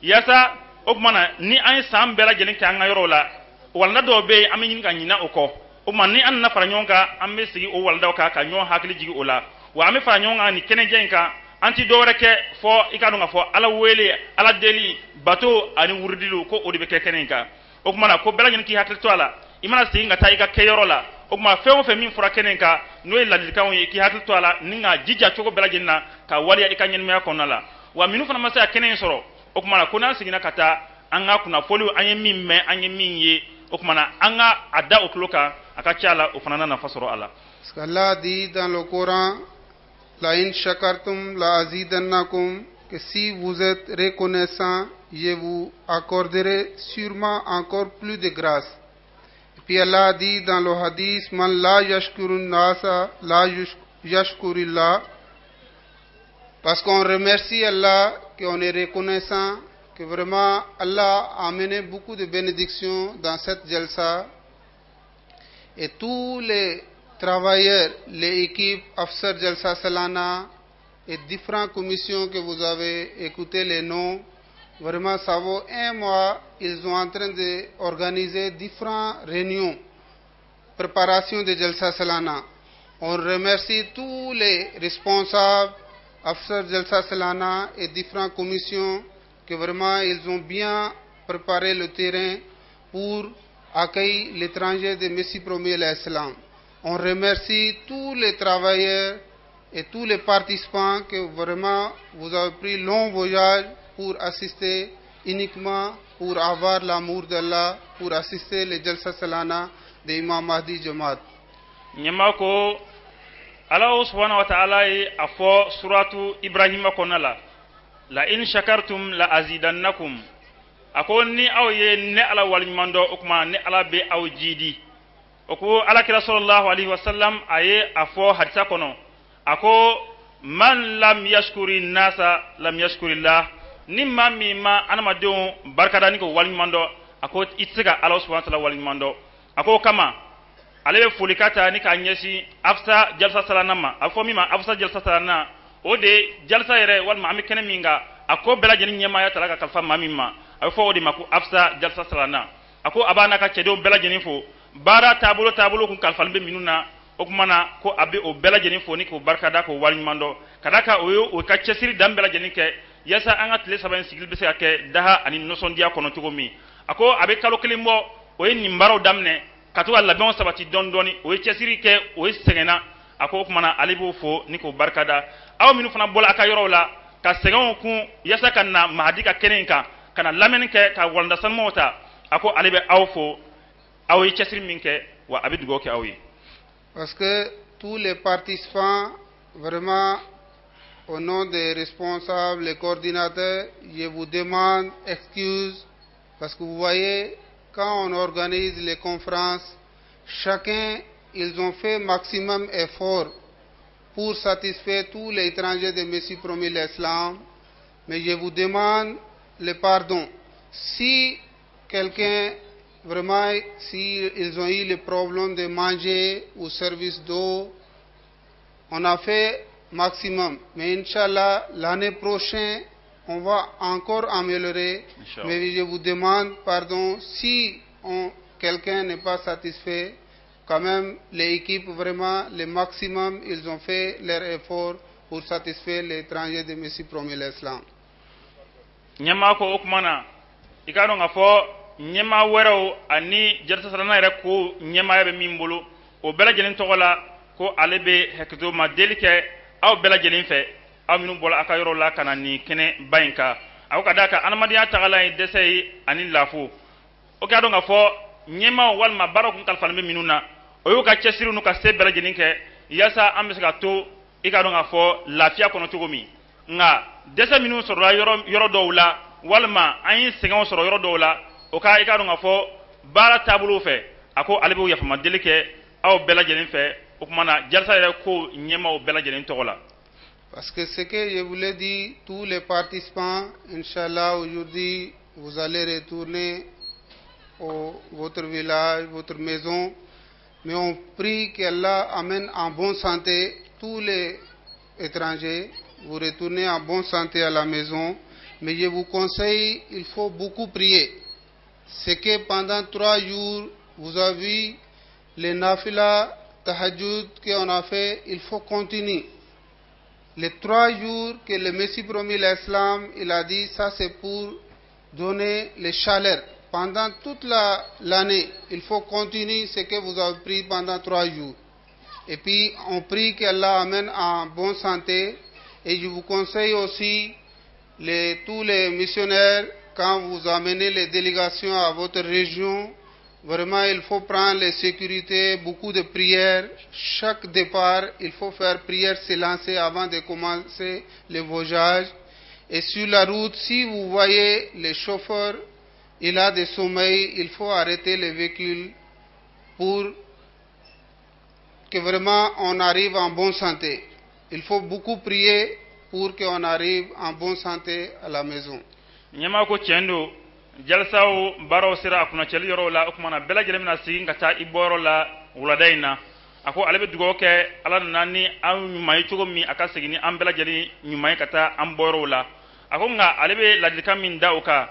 yaasa o tuma na ni an ye san bɛɛ lajɛlen kɛ an ka yɔrɔw la, walanda dɔw bɛ yen, an bɛ ɲini ka ɲinɛ o kɔ. O tuma ni an nana fara ɲɔgɔn kan, an bɛ sigi o walandaw kan ka ɲɔgɔn hakili jigin o la, wa an bɛ fara ɲɔgɔn kan nin kɛnɛjɛ in kan. An ti dɔwɛrɛ kɛ fɔ i ka dɔn k'a fɔ Ala wele, Ala deli, bato ani wurudiliw, ko o de bɛ kɛ kɛnɛ in kan. O tuma na ko bɛɛ lajɛlen k'i hakili to a la, i mana segin ka taa i ka kɛyɔrɔ la, o tuma fɛn o fɛn min fɔra kɛnɛ in kan, n'o ye ladilikanw ye, k'i hakili to a la ni ka jija cogo bɛɛ lajɛlen na ka waleya i ka ɲɛnamaya kɔnɔna la. Wa minnu fana ma se ka kɛnɛ in sɔrɔ, o tuma na ko n'an seginna ka taa, an ka kunnafoniw, an ye min mɛn, an ye min ye, o tuma na an ka a da o tulo kan, a ka ca la o fana na nafa sɔrɔ a la. Parce qu'Allah dit dans le Coran, لئن شكرتم لأزيدنكم, que si vous êtes reconnaissant, je vous accorderai sûrement encore plus de grâce. Et puis Allah dit dans le hadith, من لا يشكر الناس لا يشكر الله. Parce qu'on remercie Allah, qu'on est reconnaissant, que vraiment Allah a amené beaucoup de bénédictions dans cette jalsa. Et tous les travailleurs, les équipes Afsar Jalsa Salana et différentes commissions que vous avez écouté les noms, vraiment ça vaut un mois, ils sont en train d'organiser différentes réunions, préparation de Jalsa Salana. On remercie tous les responsables, Afsar Jalsa Salana et différentes commissions, que vraiment ils ont bien préparé le terrain pour accueillir l'étranger de Messie promis l'Islam. On remercie tous les travailleurs et tous les participants que vraiment vous avez pris long voyage pour assister uniquement pour avoir l'amour d'Allah, pour assister le Jalsa Salana de Imam Mahdi Jamaat. Ɲɛma ko Ala subhanahu wa ta'ala ye a fɔ suratu Ibrahima kɔnɔna la: لئن شكرتم لأزيدنكم. A ko ni aw ye ne Ala waleɲuman dɔn, o tuma ne Ala bɛ aw jidi. O ko Alakira sallallahu alaihi wasallam a ye a fɔ hadisa kɔnɔ, a ko: من لم يشكر الناس لم يشكر الله. Ni maa min ma adamadenw barikada ni k'o waleɲuman dɔn, a ko i tɛ se ka Ala subhanahu wa ta'ala waleɲuman dɔn. A ko o kama ale bɛ folika ta ni k'a ɲɛsin Afsa Jalsa Salana ma. A bɛ fɔ min ma Afsa Jalsa Salana, o de ye jalsa yɛrɛ walima an bɛ kɛnɛ min kan, a ko bɛɛ lajɛlen ɲɛmaaya tala ka kalifa maa min ma, a bɛ fɔ o de ma ko Afsa Jalsa Salana. A ko a b'a n'a ka cɛdenw bɛɛ lajɛlen fo, baara taabolo taabolo kun kalifalen bɛ minnu na. O tuma na ko a bɛ o bɛɛ lajɛlen fo ni k'o barikada, k'o waleɲuman dɔn, ka d'a kan o ye o ka cɛsiri dan bɛɛ lajɛlen kɛ yaasa an ka tile 3 in sigili bɛ se ka kɛ daha ani nisɔndiya kɔnɔ cogo min. A ko a bɛ kalo kelen bɔ, o ye nin baaraw daminɛ ka to ka labɛnw sabati dɔɔni dɔɔni, o ye cɛsiri kɛ, o ye sɛgɛnna. A ko o tuma na ale b'o fo ni k'o barikada. Aw minnu fana bɔra a ka yɔrɔw la ka sɛgɛnw kun yaasa ka na Mahadi ka kɛnɛ in kan, ka na lamɛnni kɛ, ka walanda sanumaw ta, a ko ale bɛ aw fo, aw ye cɛsiri min kɛ, wa a bɛ dugawu kɛ aw ye. Parce que tous les participants, vraiment, au nom des responsables, les coordinateurs, je vous demande excuse, parce que vous voyez, quand on organise les conférences, chacun, ils ont fait maximum effort pour satisfaire tous les étrangers de Messie promis l'Islam. Mais je vous demande le pardon. Si quelqu'un, vraiment, si ils ont eu le problème de manger ou service d'eau, on a fait maximum. Mais Inch'Allah, l'année prochaine, on va encore améliorer. Inch'Allah. Mais je vous demande pardon si quelqu'un n'est pas satisfait. Quand même, les équipes, vraiment, le maximum, ils ont fait leur effort pour satisfaire l'étranger de Messie promis l'Islam. Ɲɛmaa ko o tuma na, i k'a dɔn k'a fɔ ɲɛmaa wɛrɛw ani jalisa salana yɛrɛ ko ɲɛmaaya bɛ min bolo, o bɛɛ lajɛlen tɔgɔ la, ko ale bɛ hakɛto ma deli kɛ aw bɛɛ lajɛlen fɛ, aw minnu bɔra aw ka yɔrɔ la ka na nin kɛnɛba in kan. A ko ka d'a kan adamadenya tagalan ye dɛsɛ ye ani lafo. O k'a dɔn k'a fɔ ɲɛmaaw walima baaraw kun kalifalen bɛ minnu na, o y'u ka cɛsiriw n'u ka se bɛɛ lajɛlen kɛ yaasa an bɛ se ka to i k'a dɔn k'a fɔ lafiya kɔnɔ cogo min. Nka dɛsɛ minnu sɔrɔla yɔrɔ dɔw la, walima an ye sɛgɛnw sɔrɔ yɔrɔ dɔw la, o ka i k'a dɔn k'a fɔ baara taabolo fɛ, a ko ale b'o yafama deli kɛ aw bɛɛ lajɛlen fɛ. O tuma na jalisa yɛrɛ ko ɲɛmaaw bɛɛ lajɛlen tɔgɔ la. Parce que ce que je voulais dire, tous les participants, Inch'Allah, aujourd'hui, vous allez retourner au votre village, votre maison. Mais on prie qu'Allah amène en bonne santé tous les étrangers. Vous retournez en bonne santé à la maison. Mais je vous conseille, il faut beaucoup prier. C'est que pendant 3 jours, vous avez vu les nafila, tahajjud qu'on a fait, il faut continuer. Les 3 jours que le Messie promis l'Islam, il a dit, ça c'est pour donner les chaleurs. Pendant toute l'année, il faut continuer ce que vous avez pris pendant 3 jours. Et puis, on prie qu'Allah amène en bonne santé. Et je vous conseille aussi, tous les missionnaires, quand vous amenez les délégations à votre région, vraiment, il faut prendre les sécurités, beaucoup de prières. Chaque départ, il faut faire prière s'élancer avant de commencer le voyage. Et sur la route, si vous voyez les chauffeurs, il a des sommeils, il faut arrêter le véhicule pour que vraiment on arrive en bonne santé. Il faut beaucoup prier pour qu'on arrive en bonne santé à la maison. Ɲɛmaa ko tiɲɛ don, jalisaw baaraw sera a kunnacɛli yɔrɔw la. O tuma na bɛɛ lajɛlen bɛna segin ka taa i bɔyɔrɔ la wulada in na. A ko ale bɛ dugawu kɛ, Ala nana ni an ɲuman ye cogo min, a ka segin ni an bɛɛ lajɛlen ɲuman ye ka taa an bɔyɔrɔw la. A ko nka ale bɛ ladilikan min da o kan,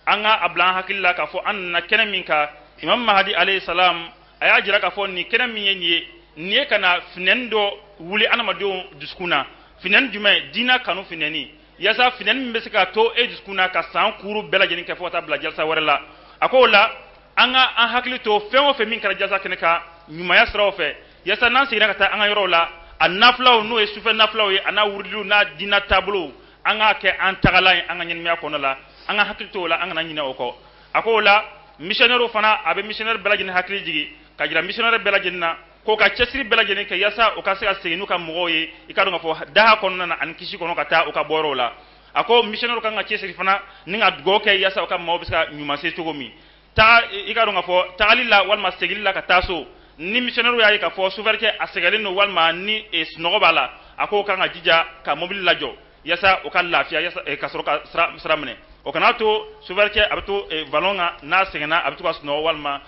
an ka a bila an hakili la k'a fɔ an nana kɛnɛ min kan, Imam Mahadi alayhi salam a y'a jira k'a fɔ nin kɛnɛ min ye nin ye, nin ye ka na finɛni dɔ wuli adamadenw dusukun na. Finɛni jumɛn? Diinɛ kanu finɛni, yaasa finɛni min bɛ se ka to e dusukun na ka san kuuru bɛɛ lajɛlen kɛ fo ka taa bila jalisa wɛrɛ la. A ko o la an ka an hakili to fɛn o fɛn min kɛra jalisa kɛnɛ kan ɲumanya siraw fɛ, yaasa n'an seginna ka taa an ka yɔrɔw la, a nafilaw n'o ye sufɛ nafilaw ye, a n'a wurudiw n'a diinɛ taabolow, an k'a kɛ an tagalan ye an ka ɲɛnamaya kɔnɔ la. An ka hakili to o la, an kana ɲinɛ o kɔ. A ko o la missionnaire fana, a bɛ missionnaire bɛɛ lajɛlen hakili jigin ka jira missionnaire bɛɛ lajɛlen na k'o ka cɛsiri bɛɛ lajɛlen kɛ yaasa o ka se ka segin n'u ka mɔgɔw ye, i k'a dɔn k'a fɔ daha kɔnɔna na ani kisi kɔnɔ ka taa u ka bɔyɔrɔw la. A ko missionnaire kan ka cɛsiri fana ni ka dugawu kɛ yaasa u ka maaw bɛ se ka ɲuman se cogo min. Taa i k'a dɔn k'a fɔ tagali la walima segili la ka taa so, ni missionnaire y'a ye k'a fɔ sofɛrikɛ a sɛgɛnlen don walima ni sunɔgɔ b'a la, a k'o kan ka jija ka mobili lajɔ yaasa o ka lafiya, yaasa ka sɔrɔ ka sira minɛ. O kana to sofɛrikɛ a bɛ to ballon kan, n'a sɛgɛnna a bɛ to ka sunɔgɔ walima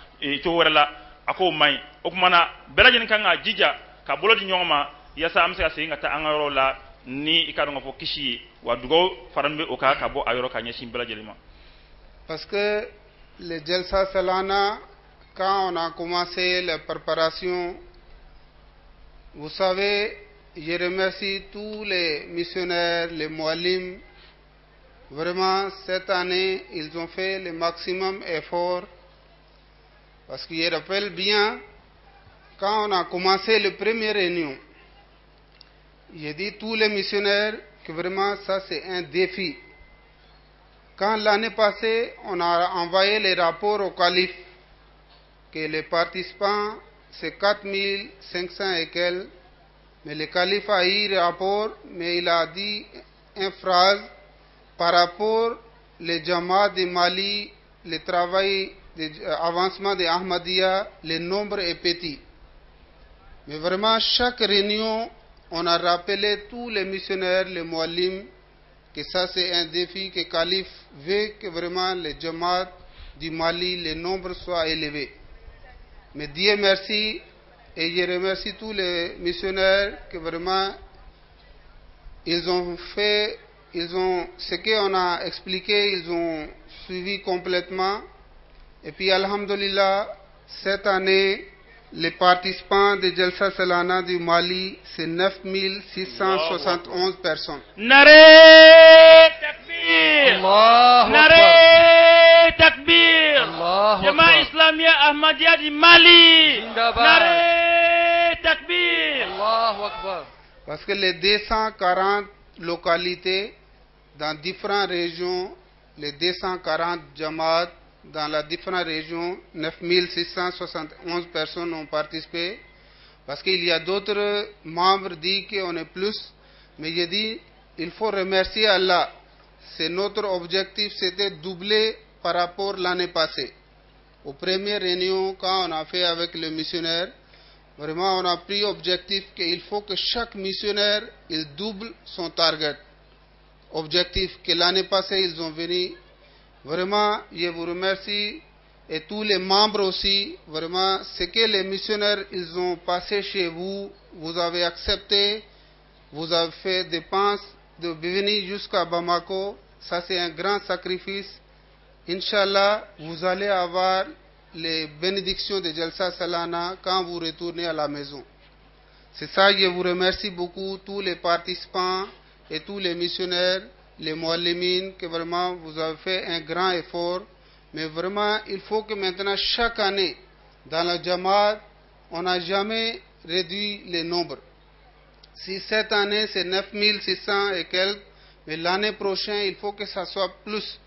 cogo wɛrɛ la, a k'o man ɲi. O tuma na bɛɛ lajɛlen kan ka jija ka bolo di ɲɔgɔn ma yaasa an bɛ se ka segin ka taa an ka yɔrɔw la ni i ka dɔn k'a fɔ kisi ye, wa dugawu fara bɛ o kan ka bɔ a yɔrɔ ka ɲɛsin bɛɛ lajɛlen ma. Parce que le Jalsa Salana, quand on a commencé les préparations, vous savez, je remercie tous les missionnaires, les muallims. Vraiment, cette année, ils ont fait le maximum effort. Parce que je rappelle bien, quand on a commencé la première réunion, j'ai dit tous les missionnaires que vraiment ça c'est un défi. Quand l'année passée, on a envoyé les rapports au calife, que les participants, c'est 4500 et quelques, mais le calife a eu le rapport, mais il a dit une phrase par rapport les Jamaat de Mali, le travail d'avancement de Ahmadiyya, le nombre est petit. Mais vraiment, chaque réunion, on a rappelé tous les missionnaires, les muallim, que ça c'est un défi que le calife veut que vraiment les Jamaat du Mali, le nombre soit élevé. Mais Dieu merci, et je remercie tous les missionnaires que vraiment ils ont fait, ce qu'on a expliqué, ils ont suivi complètement. Et puis, alhamdulillah, cette année, les participants de Jalsa Salana du Mali, c'est 9671 personnes. Nare Takbir! Allahu Akbar. Nare Takbir! Allahu Jama'a Akbar. Islamia Ahmadiyya du Mali! Zindabad. Nare Takbir! Allahu Akbar. Parce que les 240 localités dans différentes régions, les 240 Jamaat dans les différentes régions, 9671 personnes ont participé. Parce qu'il y a d'autres membres disent qu'on est plus, mais j'ai dit, il faut remercier Allah. C'est notre objectif, c'était doubler par rapport à l'année passée. Aux premières réunions, quand on a fait avec les missionnaires, vraiment on a pris objectif qu'il faut que chaque missionnaire, il double son target. Objectif que l'année passée, ils ont venu. Vraiment, je vous remercie et tous les membres aussi. Vraiment, ce que les missionnaires, ils ont passé chez vous, vous avez accepté, vous avez fait dépenses de venir jusqu'à Bamako. Ça, c'est un grand sacrifice. Inch'Allah, vous allez avoir les bénédictions de Jalsa Salana quand vous retournez à la maison. C'est ça, je vous remercie beaucoup, tous les participants et tous les missionnaires, les muallimines, que vraiment vous avez fait un grand effort. Mais vraiment, il faut que maintenant, chaque année, dans la Jamaat, on n'a jamais réduit les nombres. Si cette année, c'est 9600 et quelques, mais l'année prochaine, il faut que ça soit plus.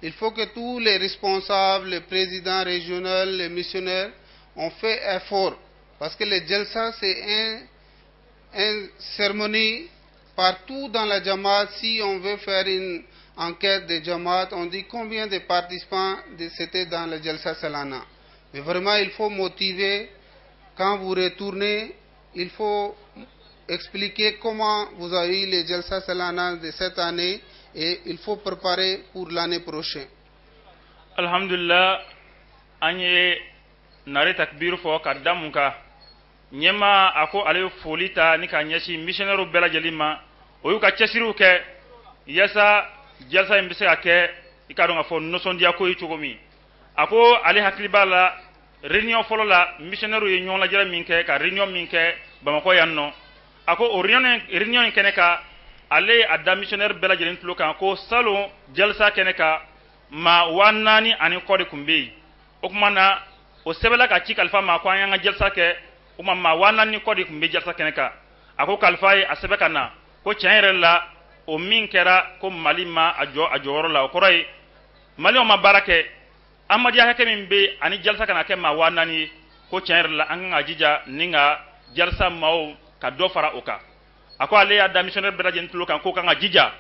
Il faut que tous les responsables, les présidents régionaux, les missionnaires, ont fait effort. Parce que le Jalsa, c'est une cérémonie partout dans la Jamaat. Si on veut faire une enquête de Jamaat, on dit combien de participants c'était dans le Jalsa Salana. Mais vraiment, il faut motiver. Quand vous retournez, il faut expliquer comment vous avez eu le Jalsa Salana de cette année et il faut préparer pour l'année prochaine. Alhamdulillah, an ye nare takbir fɔ ka da mun kan, ɲɛma a ko ale ye foli ta ni ka ɲɛsin missionnaire bɛɛ lajɛlen ma, o y'u ka cɛsiriw kɛ yaasa jalsa in bɛ se ka kɛ i k'a dɔn k'a fɔ nisɔndiya ko ye cogo min. A ko ale hakili b'a la réunion fɔlɔ la, missionnaire ye ɲɔgɔn lajɛrɛ min kɛ, ka réunion min kɛ Bamakɔ yan nɔ. A ko o réunion in kɛnɛ kan, ale ye a da missionnaire bɛɛ lajɛlen tulo kan ko salon jalsa kɛnɛ kan, maa 4000 ani kɔ de tun bɛ yen. O tuma na o sɛbɛnla ka ci kalifa ma ko an y'an ka jalsa kɛ. O tuma maa 4000 ni kɔ de tun bɛ jalsa kɛnɛ kan. A ko kalifa ye a sɛbɛn ka na ko tiɲɛ yɛrɛ la, o min kɛra ko Mali ma a jɔ a jɔyɔrɔ la, o kɔrɔ ye maliyɛnw ma baara kɛ. Ahmadiyya hakɛ min bɛ yen ani jalsa kana kɛ maa 4000 ye, ko tiɲɛ yɛrɛ la an kan ka jija ni ka jalsa maaw ka dɔ fara o kan. A ko ale y'a da missionnaire bɛɛ lajɛlen tulo kan k'o kan ka jija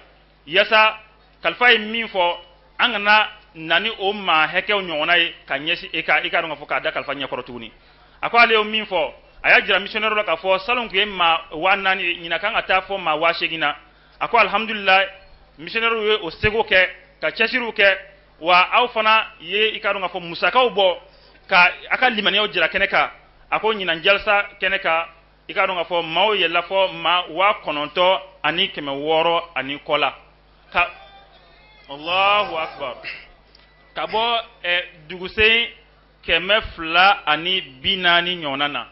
yaasa kalifa ye min fɔ, an kana na ni o maa hakɛw ɲɔgɔnna ye ka ɲɛsin e ka i k'a dɔn k'a fɔ k'a da kalifa ɲɛkɔrɔ tuguni. A ko ale ye min fɔ, a y'a jira missionnaire la k'a fɔ salon tun ye maa 4000 ye, ɲinan kan ka taa fɔ maa 8000 na. A ko alhamdulillah, missionnaire ye o seko kɛ ka cɛsiriw kɛ, wa aw fana ye i k'a dɔn k'a fɔ musakaw bɔ ka a ka limaniyaw jira kɛnɛ kan. A ko ɲinan jalsa kɛnɛ kan, i k'a dɔn k'a fɔ maaw yɛlɛla fɔ maa 9600 ani kɔ la ka Allahu akbar, ka bɔ dugusen 240 ɲɔgɔnna na,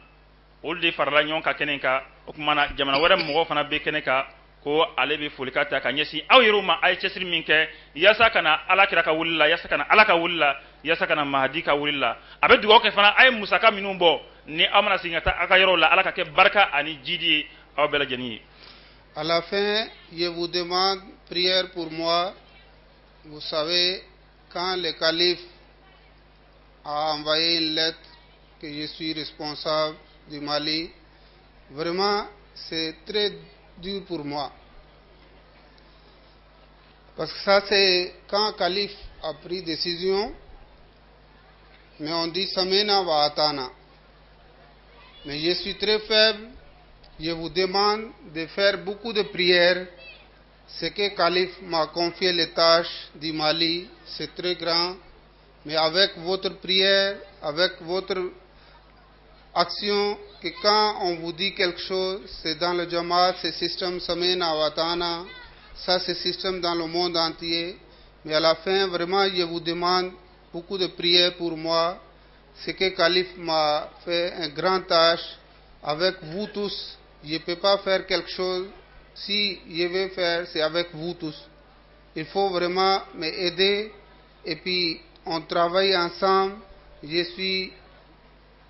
olu de farala ɲɔgɔn kan kɛnɛ kan. O tuma na jamana wɛrɛ mɔgɔw fana bɛ kɛnɛ kan ko ale bɛ folikan ta ka ɲɛsin aw yɛrɛw ma, a ye cɛsiri min kɛ yaasa ka na Ala kira ka wuli la, yaasa ka na Ala ka wuli la. yaasa ka na Mahadi ka wuli la. A bɛ dugawu kɛ fana a ye musaka minnu bɔ ni aw mana segin ka taa aw ka yɔrɔw la, Ala ka kɛ barika ani jidi ye aw bɛɛ lajɛlen ye. À la fin, je vous demande prière pour moi. Vous savez, quand le calife a envoyé une lettre que je suis responsable du Mali, vraiment, c'est très dur pour moi. Parce que ça, c'est quand le calife a pris décision, mais on dit سمعنا وأطعنا. Mais je suis très faible, je vous demande de faire beaucoup de prières. Ce que calife m'a confié les tâches du Mali, c'est très grand. Mais avec votre prière, avec votre action, que quand on vous dit quelque chose, c'est dans le Jamaat, c'est système سمعنا وأطعنا, ça c'est système dans le monde entier. Mais à la fin, vraiment, je vous demande beaucoup de prières pour moi. Ce que calife m'a fait une grande tâche avec vous tous. Je ne peux pas faire quelque chose. Si je vais faire, c'est avec vous tous. Il faut vraiment m'aider et puis on travaille ensemble. Je suis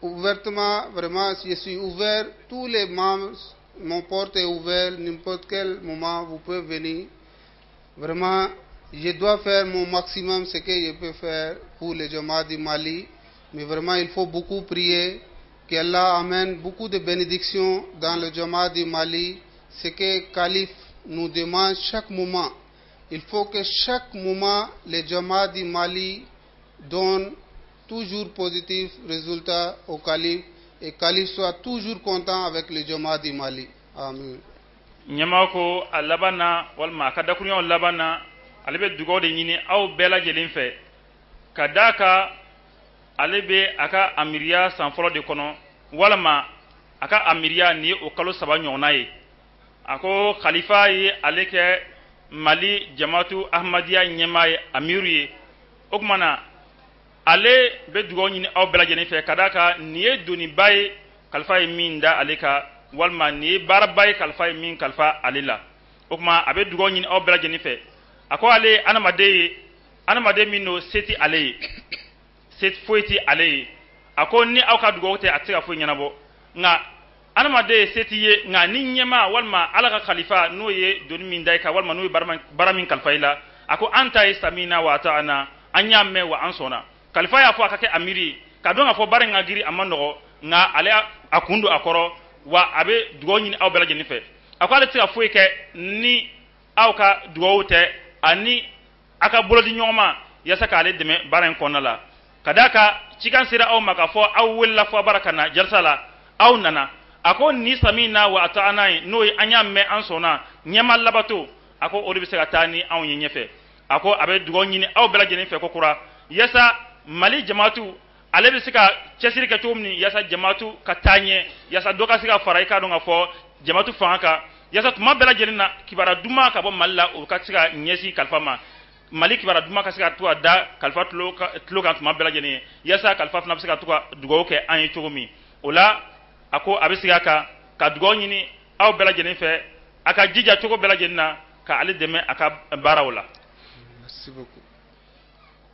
ouvertement, vraiment, je suis ouvert. Tous les membres, mon porte est ouverte. N'importe quel moment, vous pouvez venir. Vraiment, je dois faire mon maximum, ce que je peux faire pour le Jamaat du Mali. Mais vraiment, il faut beaucoup prier. Qu'Allah amène beaucoup de bénédictions dans le Jamaat du Mali. Ce que Calife nous demande chaque moment. Il faut que chaque moment, le Jamaat du Mali donne toujours positif résultat au calife et calife soit toujours content avec le Jamaat du Mali. Amin. Ɲɛmaa ko a laban na, walima a ka dakuruɲaw laban na, ale bɛ dugaw de ɲini aw bɛɛ lajɛlen fɛ, ka d'a kan ale bɛ a ka amiriya san fɔlɔ de kɔnɔ, walima a ka amiriya nin ye o kalo 3 ɲɔgɔnna ye. A ko khalifa ye ale kɛ Mali Jamatu Ahmadiyya ɲɛmaa ye, amiru ye. O tuma na, ale bɛ dugaw ɲini aw bɛɛ lajɛlen fɛ, ka d'a kan nin ye doniba ye kalifa ye min da ale kan, walima nin ye baaraba ye kalifa ye min kalifa ale la. O tuma, a bɛ dugaw ɲini aw bɛɛ lajɛlen fɛ. A ko ale ye adamaden ye, adamaden min don, se tɛ ale ye, se foyi tɛ ale ye. A ko ni aw ka dugawu tɛ, a tɛ se ka foyi ɲɛnabɔ. Nka adamaden ye, se t'i ye, nka ni ɲɛmaa walima Ala ka kalifa n'o ye doni min da i kan, walima n'o ye baara min kalifa i la, a ko an ta ye سمعنا وأطعنا, an y'a mɛn wa an sɔnna. Kalifa y'a fɔ a ka kɛ amiri ye, ka dɔn k'a fɔ baara in ka girin, a ma nɔgɔ, nka ale a kun don a kɔrɔ, wa a bɛ dugawu ɲini aw bɛɛ lajɛlen fɛ. A ko ale tɛ se ka foyi kɛ ni aw ka dugawu tɛ, ani a ka bolo di ɲɔgɔn ma yaasa k'ale dɛmɛ baara in kɔnɔna la, ka d'a kan cikan sera aw ma k'a fɔ aw welela fɔ baara ka na jalisa la, aw nana. A ko ni سمعنا وأطعنا ye, n'o ye an y'a mɛn, an sɔnna, ɲɛma labato, a ko o de bɛ se ka taa ni anw ye ɲɛfɛ. A ko a bɛ dugawu ɲini aw bɛɛ lajɛlen fɛ ko kura, yaasa Mali jamaatu ale bɛ se ka cɛsiri kɛ cogo min, yaasa jamaatu ka taa ɲɛ, yaasa dɔ ka se ka fara i k'a dɔn k'a fɔ jamaatu fanga kan, yaasa tuma bɛɛ lajɛlen na kibaruya duman ka bɔ Mali la, o ka se ka ɲɛsin kalifa ma, Mali kibaruya duman ka se ka to ka da kalifa tulo kan tuma bɛɛ lajɛlen ye, yaasa kalifa fana bɛ se ka to ka dugawu kɛ an ye cogo min. O la, a ko a bɛ segin a kan ka dugawu ɲini aw bɛɛ lajɛlen fɛ, a ka jija cogo bɛɛ lajɛlen na ka ale dɛmɛ a ka baaraw la. Merci beaucoup.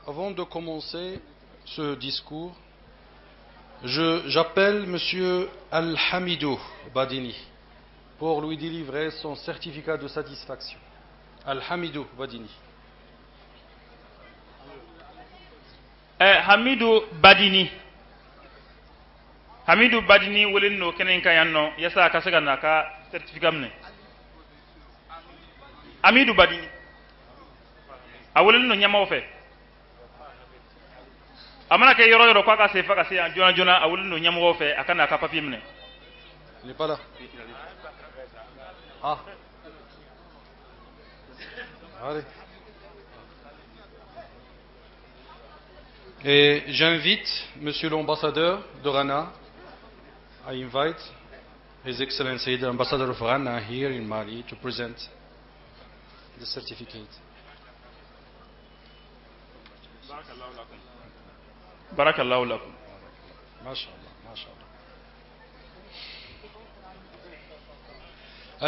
Avant de commencer ce discours, j'appelle Monsieur Al-Hamidou Badini pour lui délivrer son certificat de satisfaction. Al-Hamidou Badini. Hamidu Badini, Hamidu Badini welelen don kɛnɛ in kan yan nɔ, yaasa a ka se ka na a ka certificat minɛ. Hamidu Badini, a welelen don ɲɛmaaw fɛ. A mana kɛ yɔrɔ yɔrɔ k'a ka se f'a ka se yan joona joona, a welelen don ɲɛmɔgɔw fɛ a ka na a ka papier minɛ. Il n'est pas là. Ah. Allez. Et j'invite Monsieur l'ambassadeur de Ghana. I invite His Excellency the Ambassador of Ghana here in Mali to present the certificate. بارك الله لكم. ما شاء الله، ما شاء الله.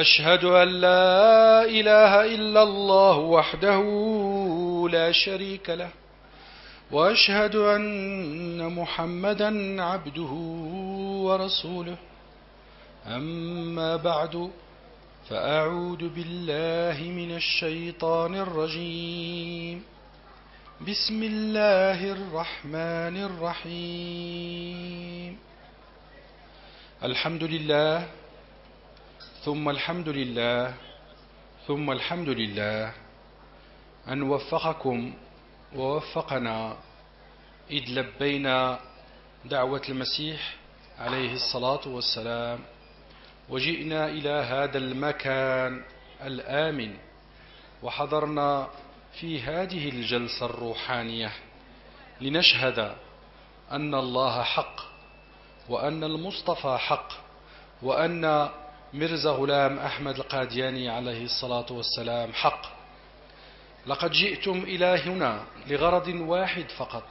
أشهد أن لا إله إلا الله وحده لا شريك له، وأشهد أن محمدا عبده ورسوله. أما بعد، فأعوذ بالله من الشيطان الرجيم. بسم الله الرحمن الرحيم. الحمد لله، ثم الحمد لله، ثم الحمد لله أن وفقكم ووفقنا إذ لبينا دعوة المسيح عليه الصلاة والسلام وجئنا إلى هذا المكان الآمن وحضرنا في هذه الجلسة الروحانية لنشهد أن الله حق، وأن المصطفى حق، وأن مرزا غلام أحمد القادياني عليه الصلاة والسلام حق. لقد جئتم إلى هنا لغرض واحد فقط،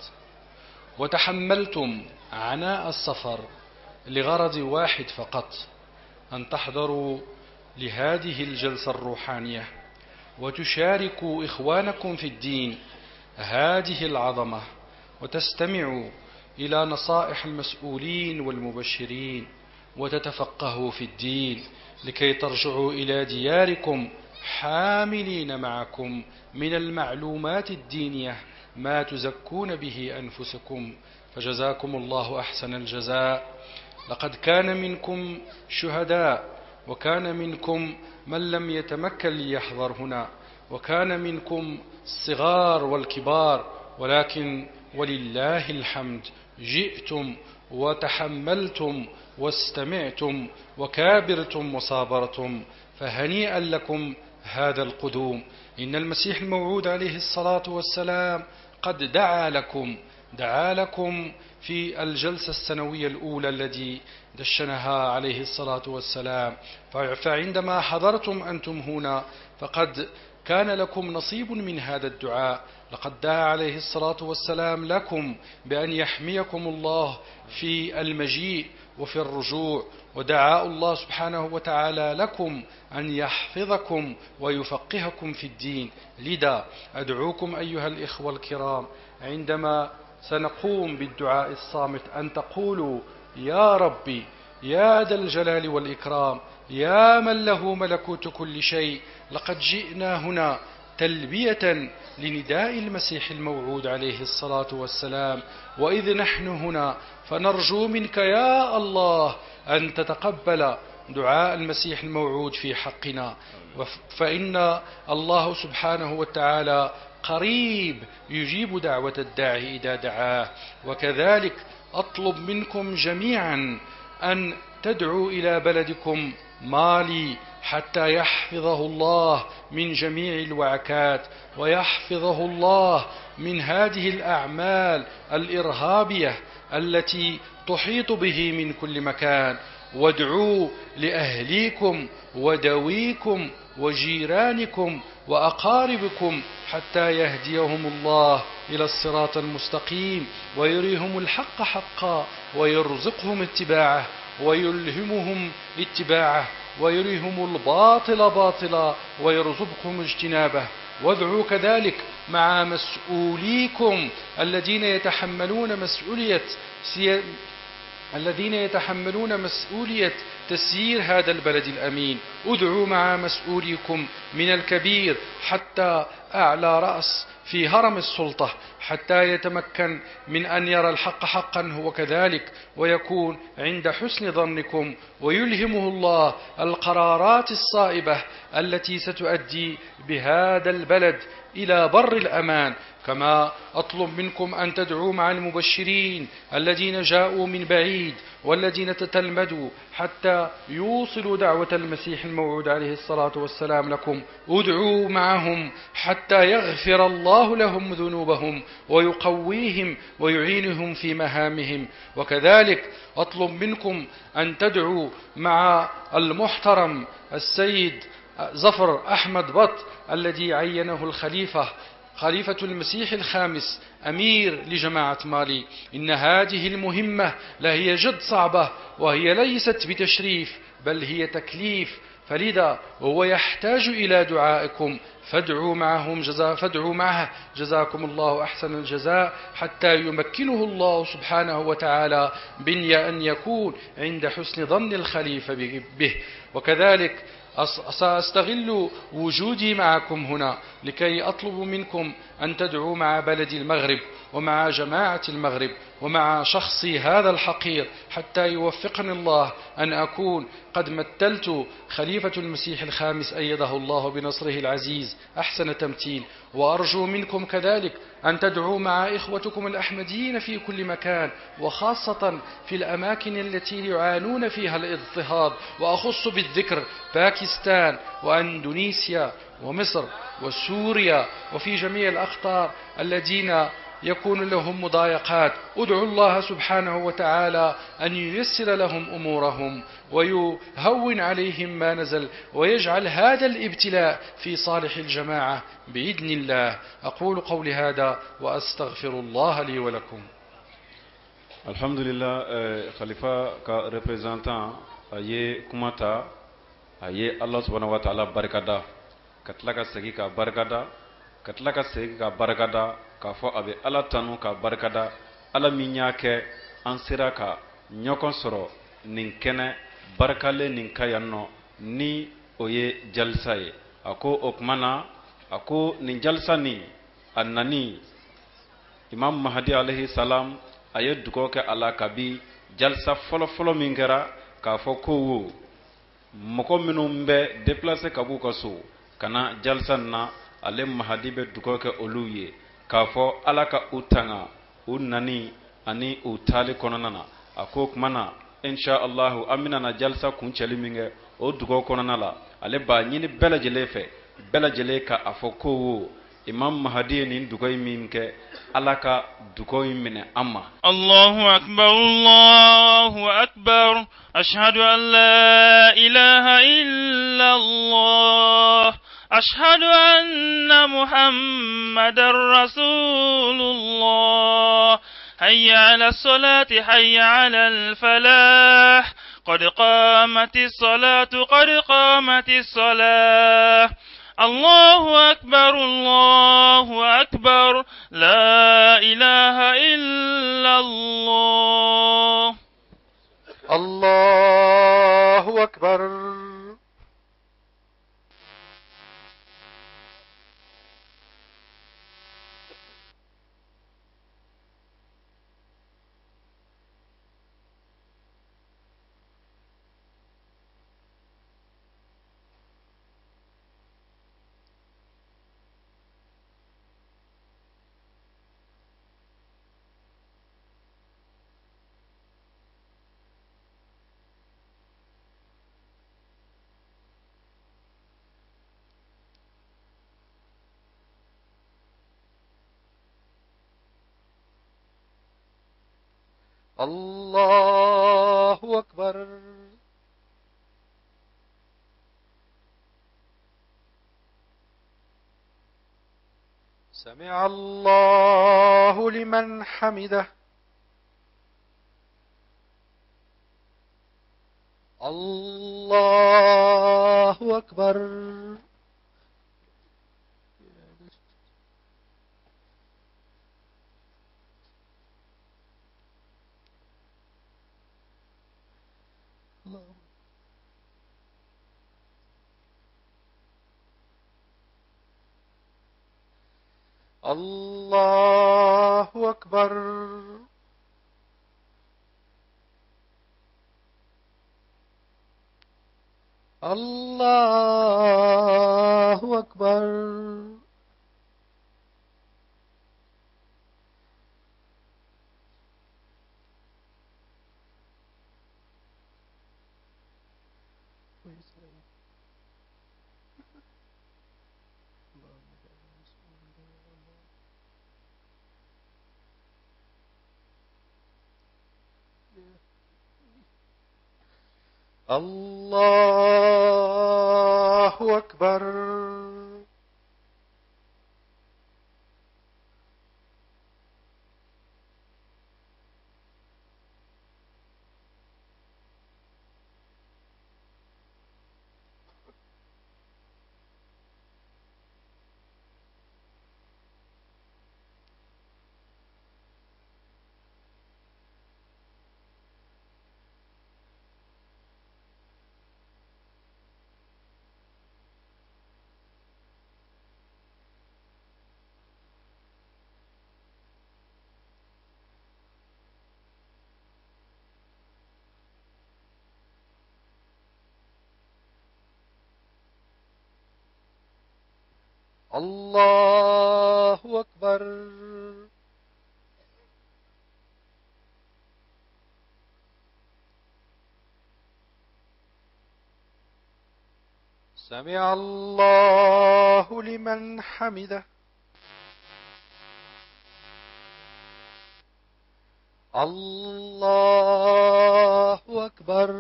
وتحملتم عناء السفر لغرض واحد فقط، أن تحضروا لهذه الجلسة الروحانية وتشاركوا إخوانكم في الدين هذه العظمة، وتستمعوا إلى نصائح المسؤولين والمبشرين، وتتفقهوا في الدين لكي ترجعوا إلى دياركم حاملين معكم من المعلومات الدينية ما تزكون به أنفسكم. فجزاكم الله أحسن الجزاء. لقد كان منكم شهداء، وكان منكم من لم يتمكن ليحضر هنا، وكان منكم الصغار والكبار، ولكن ولله الحمد جئتم وتحملتم واستمعتم وكابرتم وصابرتم، فهنيئا لكم هذا القدوم. إن المسيح الموعود عليه الصلاة والسلام قد دعا لكم في الجلسة السنوية الأولى التي دشنها عليه الصلاة والسلام. فعندما حضرتم أنتم هنا فقد كان لكم نصيب من هذا الدعاء. لقد دعا عليه الصلاة والسلام لكم بأن يحميكم الله في المجيء وفي الرجوع، ودعاء الله سبحانه وتعالى لكم أن يحفظكم ويفقهكم في الدين. لذا أدعوكم أيها الإخوة الكرام عندما سنقوم بالدعاء الصامت أن تقولوا: يا ربي، يا ذا الجلال والإكرام، يا من له ملكوت كل شيء، لقد جئنا هنا تلبية لنداء المسيح الموعود عليه الصلاة والسلام، وإذ نحن هنا فنرجو منك يا الله أن تتقبل دعاء المسيح الموعود في حقنا، فإن الله سبحانه وتعالى قريب يجيب دعوة الداعي إذا دعاه. وكذلك أطلب منكم جميعا أن تدعوا إلى بلدكم مالي حتى يحفظه الله من جميع الوعكات، ويحفظه الله من هذه الأعمال الإرهابية التي تحيط به من كل مكان. وادعوا لأهليكم ودويكم وجيرانكم وأقاربكم حتى يهديهم الله إلى الصراط المستقيم، ويريهم الحق حقا ويرزقهم اتباعه، ويلهمهم اتباعه، ويريهم الباطل باطلا ويرزقهم اجتنابه. وادعوا كذلك مع مسؤوليكم الذين يتحملون مسؤولية تسيير هذا البلد الأمين. ادعوا مع مسؤوليكم من الكبير حتى أعلى رأس في هرم السلطة حتى يتمكن من أن يرى الحق حقا هو كذلك، ويكون عند حسن ظنكم، ويلهمه الله القرارات الصائبة التي ستؤدي بهذا البلد إلى بر الأمان. كما أطلب منكم أن تدعوا مع المبشرين الذين جاءوا من بعيد والذين تتلمذوا حتى يوصلوا دعوة المسيح الموعود عليه الصلاة والسلام لكم. ادعوا معهم حتى يغفر الله لهم ذنوبهم ويقويهم ويعينهم في مهامهم. وكذلك أطلب منكم أن تدعوا مع المحترم السيد زفر أحمد بط الذي عينه الخليفة خليفة المسيح الخامس أمير لجماعة مالي. إن هذه المهمة لهي جد صعبة، وهي ليست بتشريف بل هي تكليف. فلذا هو يحتاج إلى دعائكم، فادعوا معه جزاكم الله أحسن الجزاء، حتى يمكنه الله سبحانه وتعالى بأن يكون عند حسن ظن الخليفة به. وكذلك سأستغل وجودي معكم هنا لكي أطلب منكم أن تدعوا مع بلد المغرب ومع جماعة المغرب ومع شخصي هذا الحقير، حتى يوفقني الله أن أكون قد مثلت خليفة المسيح الخامس أيده الله بنصره العزيز أحسن تمثيل. وأرجو منكم كذلك أن تدعوا مع إخوتكم الأحمديين في كل مكان، وخاصة في الأماكن التي يعانون فيها الاضطهاد، وأخص بالذكر باكستان وأندونيسيا ومصر وسوريا وفي جميع الأقطار الذين يكون لهم مضايقات. ادعوا الله سبحانه وتعالى أن ييسر لهم أمورهم ويهون عليهم ما نزل، ويجعل هذا الابتلاء في صالح الجماعة بإذن الله. أقول قولي هذا وأستغفر الله لي ولكم. الحمد لله. Khalifa ka représentant a ye kuma ta, a ye Allah subhanahu wa ta'ala barikada, ka tila ka segin ka barikada, ka tila ka segin ka barikada, k'a fɔ a bɛ Ala tanu ka barikada, Ala min y'a kɛ an sera ka ɲɔgɔn sɔrɔ nin kɛnɛ barikalen nin ka yan nɔ, ni o ye jalisa ye. A ko o tuma na, a ko nin jalisa nin a nani Imam Mahadi alayhi salam a ye dugawu kɛ a la kabi jalisa fɔlɔfɔlɔ min kɛra, k'a fɔ ko wo mɔgɔ minnu bɛ déplacer ka b'u ka so ka na jalisa nin na, ale Mahadi bɛ dugawu kɛ olu ye, k'a fɔ Ala ka u tanga u nani ani u taali kɔnɔna na. A ko o tuma na, insha Allahu, an bɛna na jalisa kuncɛli min kɛ, o dugawu kɔnɔna la, ale b'a ɲini bɛɛ lajɛlen fɛ, bɛɛ lajɛlen ka a fɔ ko wo Imam Mahadi ye nin dugawu in min kɛ, Ala ka dugawu in minɛ an ma. الله أكبر الله أكبر أشهد أن لا إله إلا الله أشهد أن محمد رسول الله حي على الصلاة حي على الفلاح قد قامت الصلاة قد قامت الصلاة الله أكبر الله أكبر لا إله إلا الله. الله أكبر. الله أكبر. سمع الله لمن حمده. الله أكبر. الله أكبر. الله أكبر. الله أكبر. الله أكبر. سمع الله لمن حمده. الله أكبر.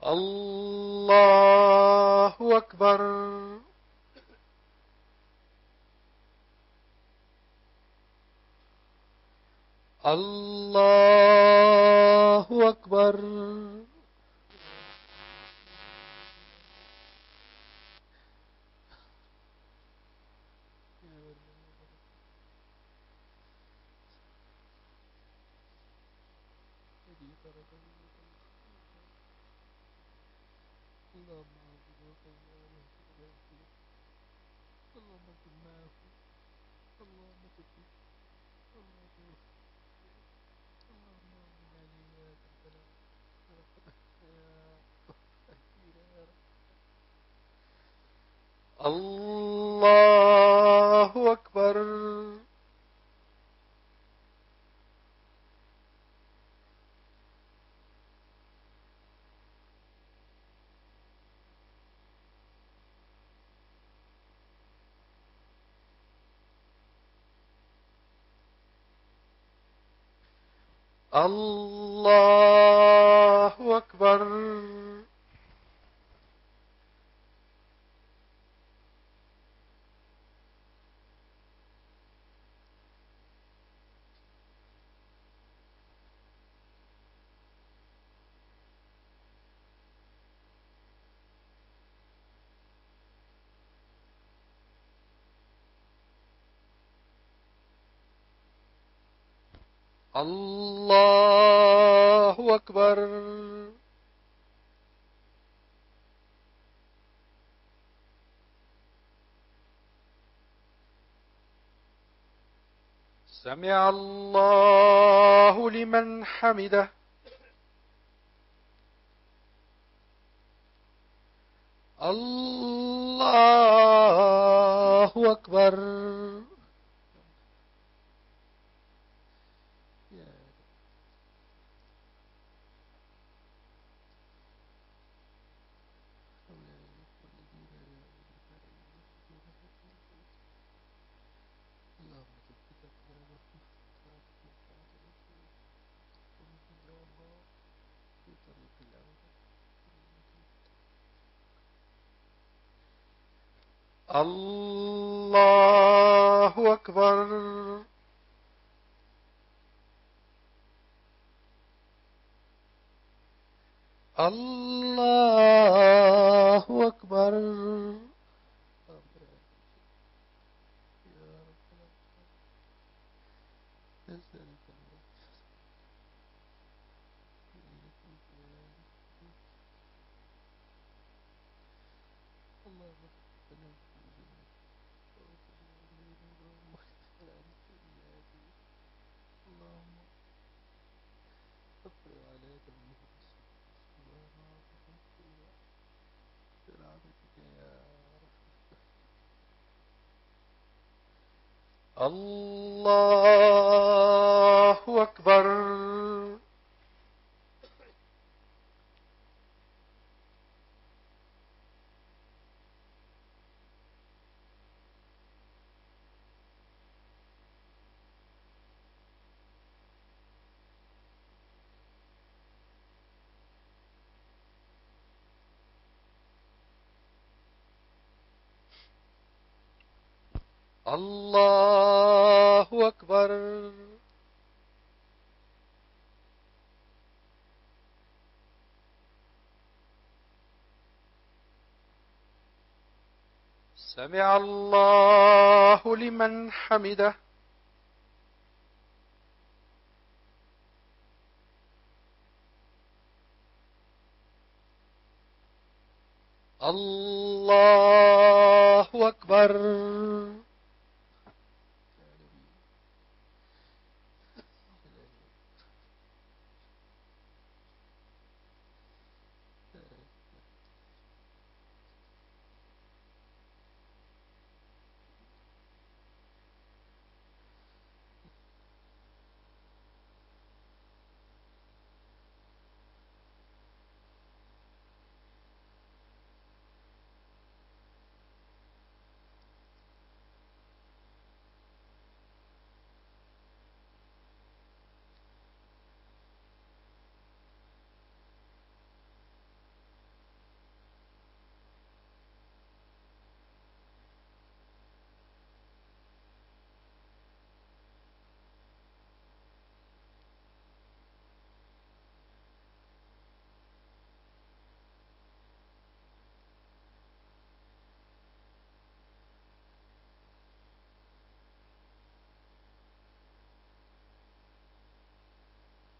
الله أكبر. الله أكبر. الله أكبر. الله أكبر. الله أكبر. سمع الله لمن حمده. الله أكبر. الله أكبر. الله أكبر. الله أكبر. الله أكبر. سمع الله لمن حمده. الله أكبر.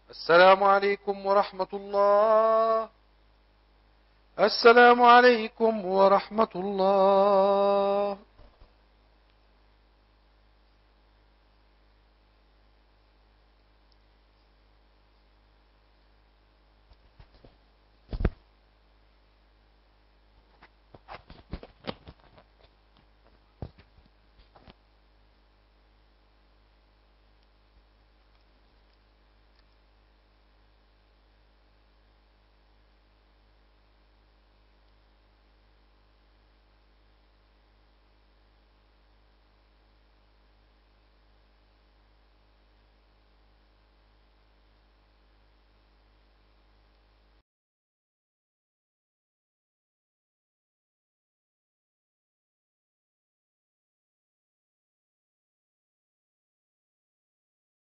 السلام عليكم ورحمة الله. السلام عليكم ورحمة الله.